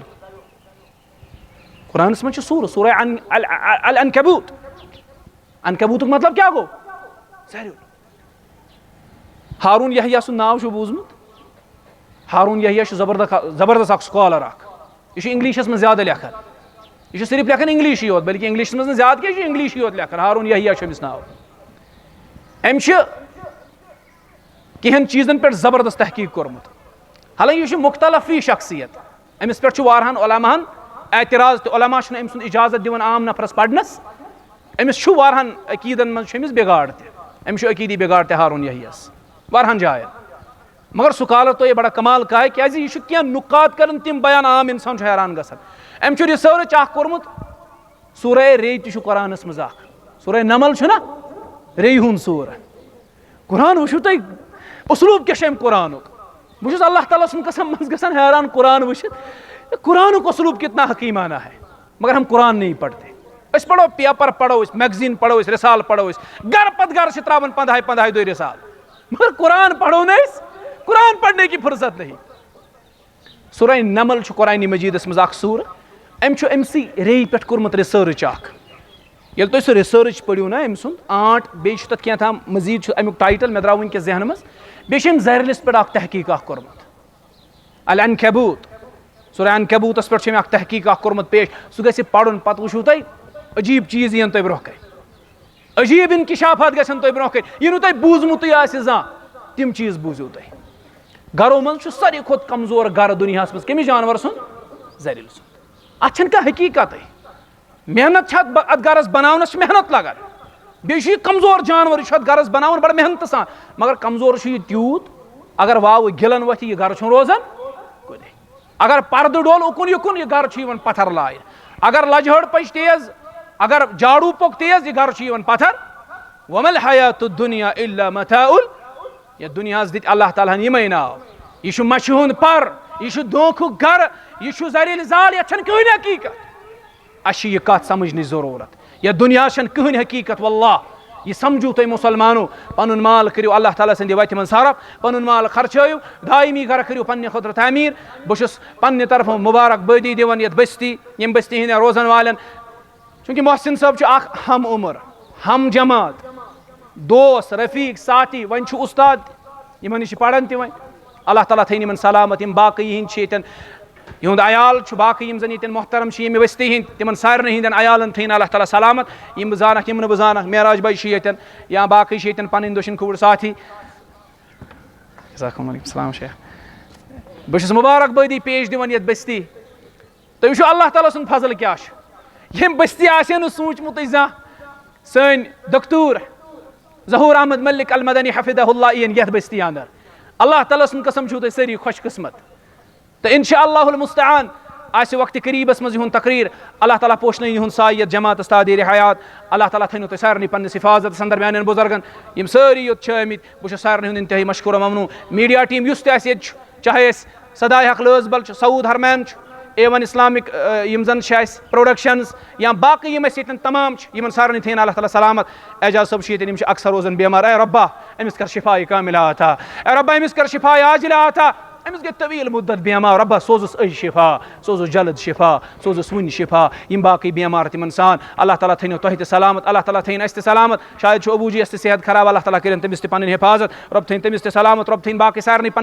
قرآنس منٛز چھُ سورہ، سورہ عن-، ال-، ال-، العنکبوت۔ عنکبوتُک مطلب کیٛاہ گوٚو؟ زرِل۔ ہارون یحییٰ سُنٛد ناو چھُو بوٗزمُت؟ ہارون یحییٰ چھُ زبردست، زبردست اکھ scholar اکھ۔ یہِ چھُ انگلشس منٛز زیادٕ لیکھان۔ یہِ چھُ صرف لیکھان انگلشٕے یوت، بلکہِ انگلشس منٛز نہٕ زیادٕ کینٛہہ، یہِ چھُ انگلشٕے یوت لیکھان۔ ہارون یحییٰ چھُ أمِس ناو۔ أمۍ چھِ کینٛہَن چیٖزَن پٮ۪ٹھ زبردست تحقیٖق کوٚرمُت۔ حالانکہ یہِ چھُ مختلفٕے شخصیت، أمِس پٮ۪ٹھ چھُ واریاہَن علماہَن اعتراض تہِ، علماء چھِنہٕ أمۍ سُنٛد اجازت دِوان عام نفرَس پَرنَس۔ أمِس چھُ واریاہَن عقیٖدَن منٛز چھُ أمِس بِگاڑ تہِ، أمِس چھُ عقیٖدی بِگاڑ تہِ ہارون یحییٰ ہَس واریاہَن جایَن۔ مگر scholar تو یہ بڑا کمال کا ہے، کیازِ یہِ چھُ کینٛہہ نُکات کران تِم بیان، عام انسان چھُ حیران گژھان۔ أمۍ چھُ research اکھ کوٚرمُت سورہ ریٚیہِ تہِ چھُ قرآنس منٛز اکھ۔ سورہ نمل چھُنہ ریٚیہِ ہُنٛد سورہ۔ قرآن وٕچھِو تُہۍ، اسلوب کیٛاہ چھُ اَمہِ قرآنُک۔ بہٕ چھُس اللہ تعالیٰ سُنٛد قسم منٛز گژھان حیران قرآن وٕچھِتھ۔ قرآنُک اسلوب کتنا حکیمانہ ہے، مگر ہم قرآن نہیں پڑھتے۔ أسۍ پرو paper، پرو أسۍ magazine، پرو أسۍ رسالہٕ، پرو أسۍ گرٕ پتہٕ گرٕ چھِ ترٛاوان پندہاے پندہاے دۄہہِ رسالہٕ، مگر قرآن پرو نہٕ أسۍ، قرآن پڑھنے کی فرصت نہیں۔ سورہ نمل چھُ قرآنِ مجیدس منٛز اکھ سورہ، أمۍ چھُ أمۍ سٕے ریٚیہِ پٮ۪ٹھ کوٚرمُت ریسرچ اکھ۔ ییٚلہِ تُہۍ سُہ ریسرچ پٔرِو نا، أمۍ سُنٛد آنٹ، بیٚیہِ چھُ تَتھ کینٛہہ تام مٔزیٖد، چھُ اَمیُک ٹایٹل مےٚ درٛاو وٕنکیٚس ذہنہٕ منٛز۔ بیٚیہِ چھِ أمۍ زرِلِس پٮ۪ٹھ اکھ تحقیٖق اکھ کوٚرمُت۔ العنکبوت، سورہ عنکبوتس پٮ۪ٹھ چھُ أمۍ اکھ تحقیٖق اکھ کوٚرمُت پیش۔ سُہ گژھِ پَرُن، پَتہٕ وٕچھِو تُہۍ، عجیٖب چیٖز یِیَن تۄہہِ برونٛہہ کَنہِ۔ عجیٖب انکشافات گژھن تۄہہِ برونٛہہ کَنہِ، یہِ نہٕ تۄہہِ بوٗزمُتُے آسہِ زانٛہہ، تِم چیٖز بوٗزِو تُہۍ۔ گرو منٛز چھُ ساروی کھۄتہٕ کمزور گرٕ دُنیاہَس منٛز کٔمِس جانور سُنٛد؟ زرِل سُنٛد۔ اَتھ چھَنہٕ کانٛہہ حقیٖقتٕے۔ محنت چھِ اَتھ ب-، اَتھ گرَس بناونَس چھِ محنت لگان۔ بیٚیہِ چھُ یہِ کمزور جانور، یہِ چھُ اَتھ گرَس بناوان بڑٕ محنتہٕ سان، مگر کمزور چھُ یہِ تیوٗت، اگر واوٕ گِلَن وۄتھِ، یہِ گرٕ چھُنہٕ روزان کُنے۔ اگر پردٕ ڈول اُکُن یُکُن، یہِ گرٕ چھُ یِوان پتھر لاینہٕ۔ اگر لجہِ ہٲڑ پٔچ تیز، اگر جاڑوٗ پوٚک تیز، یہِ گرٕ چھُ یِوان پتھر۔ وما الحیات الدنیا الا متاع ال-، یتھ دُنیاہس دِتۍ اللہ تعالیٰ ہن یِمے ناو۔ یہِ چھُ مچھِ ہُنٛد پر، یہِ چھُ دھوکھُک گرٕ، یہِ چھُ زرِل زال، یتھ چھنہٕ کٕہٕنۍ حقیٖقت۔ اسہِ چھِ یہِ کتھ سمجھنٕچ ضروٗرت۔ یتھ دُنیاہس چھنہٕ کٕہٕنۍ حقیٖقت، واللہ۔ یہِ سمجھو تُہۍ مسلمانو، پنُن مال کٔرِو اللہ تعالیٰ سٕنٛدِ وتہِ منٛز صرف، پنُن مال خرچٲیِو، دائمی گرٕ کٔرِو پننہِ خٲطرٕ تعمیٖر۔ بہٕ چھُس پننہِ طرفہٕ مبارک بٲدی دِوان یتھ بستی، ییٚمہِ بستی ہٕنٛدٮ۪ن روزن والٮ۪ن، چونکہ محسن صٲب چھُ اکھ ہم عمر، ہم جماعت، دوست، رفیق، ساتھی، وۄنۍ چھُ استاد، یِمن نِش چھِ پران تہِ وۄنۍ۔ اللہ تعالیٰ تھٲیِن یِمن سلامت، یِم باقٕے یِہِنٛدۍ چھِ ییٚتٮ۪ن، یِہُنٛد عیال چھُ، باقٕے یِم زن ییٚتٮ۪ن محترم چھِ ییٚمہِ ؤستی ہِنٛدۍ، تِمن سارنٕے ہِنٛدٮ۪ن عیالن تھٲیِن اللہ تعالیٰ سلامت۔ یِم بہٕ زانکھ، یِم نہٕ بہٕ زانکھ، معراج بھائی چھِ ییٚتٮ۪ن یا باقٕے چھِ ییٚتٮ۪ن پنٕنۍ دٔچھِنۍ کھووُر ساتھی۔ جزاکم وعلیکم السلام شیخ۔ بہٕ چھُس مبارک بٲدی پیش دِوان یتھ بستی۔ تُہۍ وٕچھِو اللہ تعالیٰ سُنٛد فضل کیٛاہ چھُ۔ ییٚمہِ بستی آسہِ ہے نہٕ سوٗنٛچمُتٕے زانٛہہ، سٲنۍ دکتور ظہور احمد ملک المدنی حفظہ اللہ یِن یتھ بستی اندر۔ اللہ تعالیٰ سُنٛد قسم چھِو تُہۍ سٲری خۄش قسمت۔ تہٕ انشاء اللہ المستعان آسہِ وقتِ قریبس منٛز یِہُنٛد تقریر۔ اللہ تعالیٰ پوشنٲیِن یِہُنٛد سایہِ یتھ جماعتس تادیرِ حیات۔ اللہ تعالیٰ تھٲینو تُہۍ سارنٕے پننِس حفاظتس اندر، میانٮ۪ن بُزرگن، یِم سٲری یوٚت چھِ آمٕتۍ۔ بہٕ چھُس سارنٕے ہُنٛد انتہٲیی مشکور و ممنون۔ میڈیا ٹیم یُس تہِ آسہِ ییٚتہِ چھُ، چاہے أسۍ صدائے حق لٲزبل چھُ، سعود حرمین چھُ، اے ون اسلامک، آ، یِم زن چھِ اَسہِ پروڈکشنز یا باقٕے یِم اَسہِ ییٚتٮ۪ن تمام چھِ، یِمن سارنٕے تھٲیِن اللہ تعالیٰ سلامت۔ اعجاز صٲب چھُ ییٚتٮ۪ن، یِم چھِ اکثر روزان بیمار۔ اے ربا، أمِس کر شفا کاملہ عطا۔ اے ربا، أمِس کر شفا عاجلہ عطا۔ أمِس گٔے طویل مدت بیمار۔ ربا، سوزُس أج شفا، سوزُس جلد شفا، سوزُس وُنہِ شفا۔ یِم باقٕے بیمار تِمن سان، اللہ تعالیٰ تھٲینو تۄہہِ تہِ سلامت، اللہ تعالیٰ تھٲیِن اَسہِ تہِ سلامت۔ شاید چھُ ابوٗ جی یس تہِ صحت خراب، اللہ تعالیٰ کٔرِن تٔمِس تہِ پنٕنۍ حفاظت۔ رۄب تھٲیِن تٔمِس تہِ سلامت، رۄب تھٲیِن باقٕے سارنٕے پنٕنۍ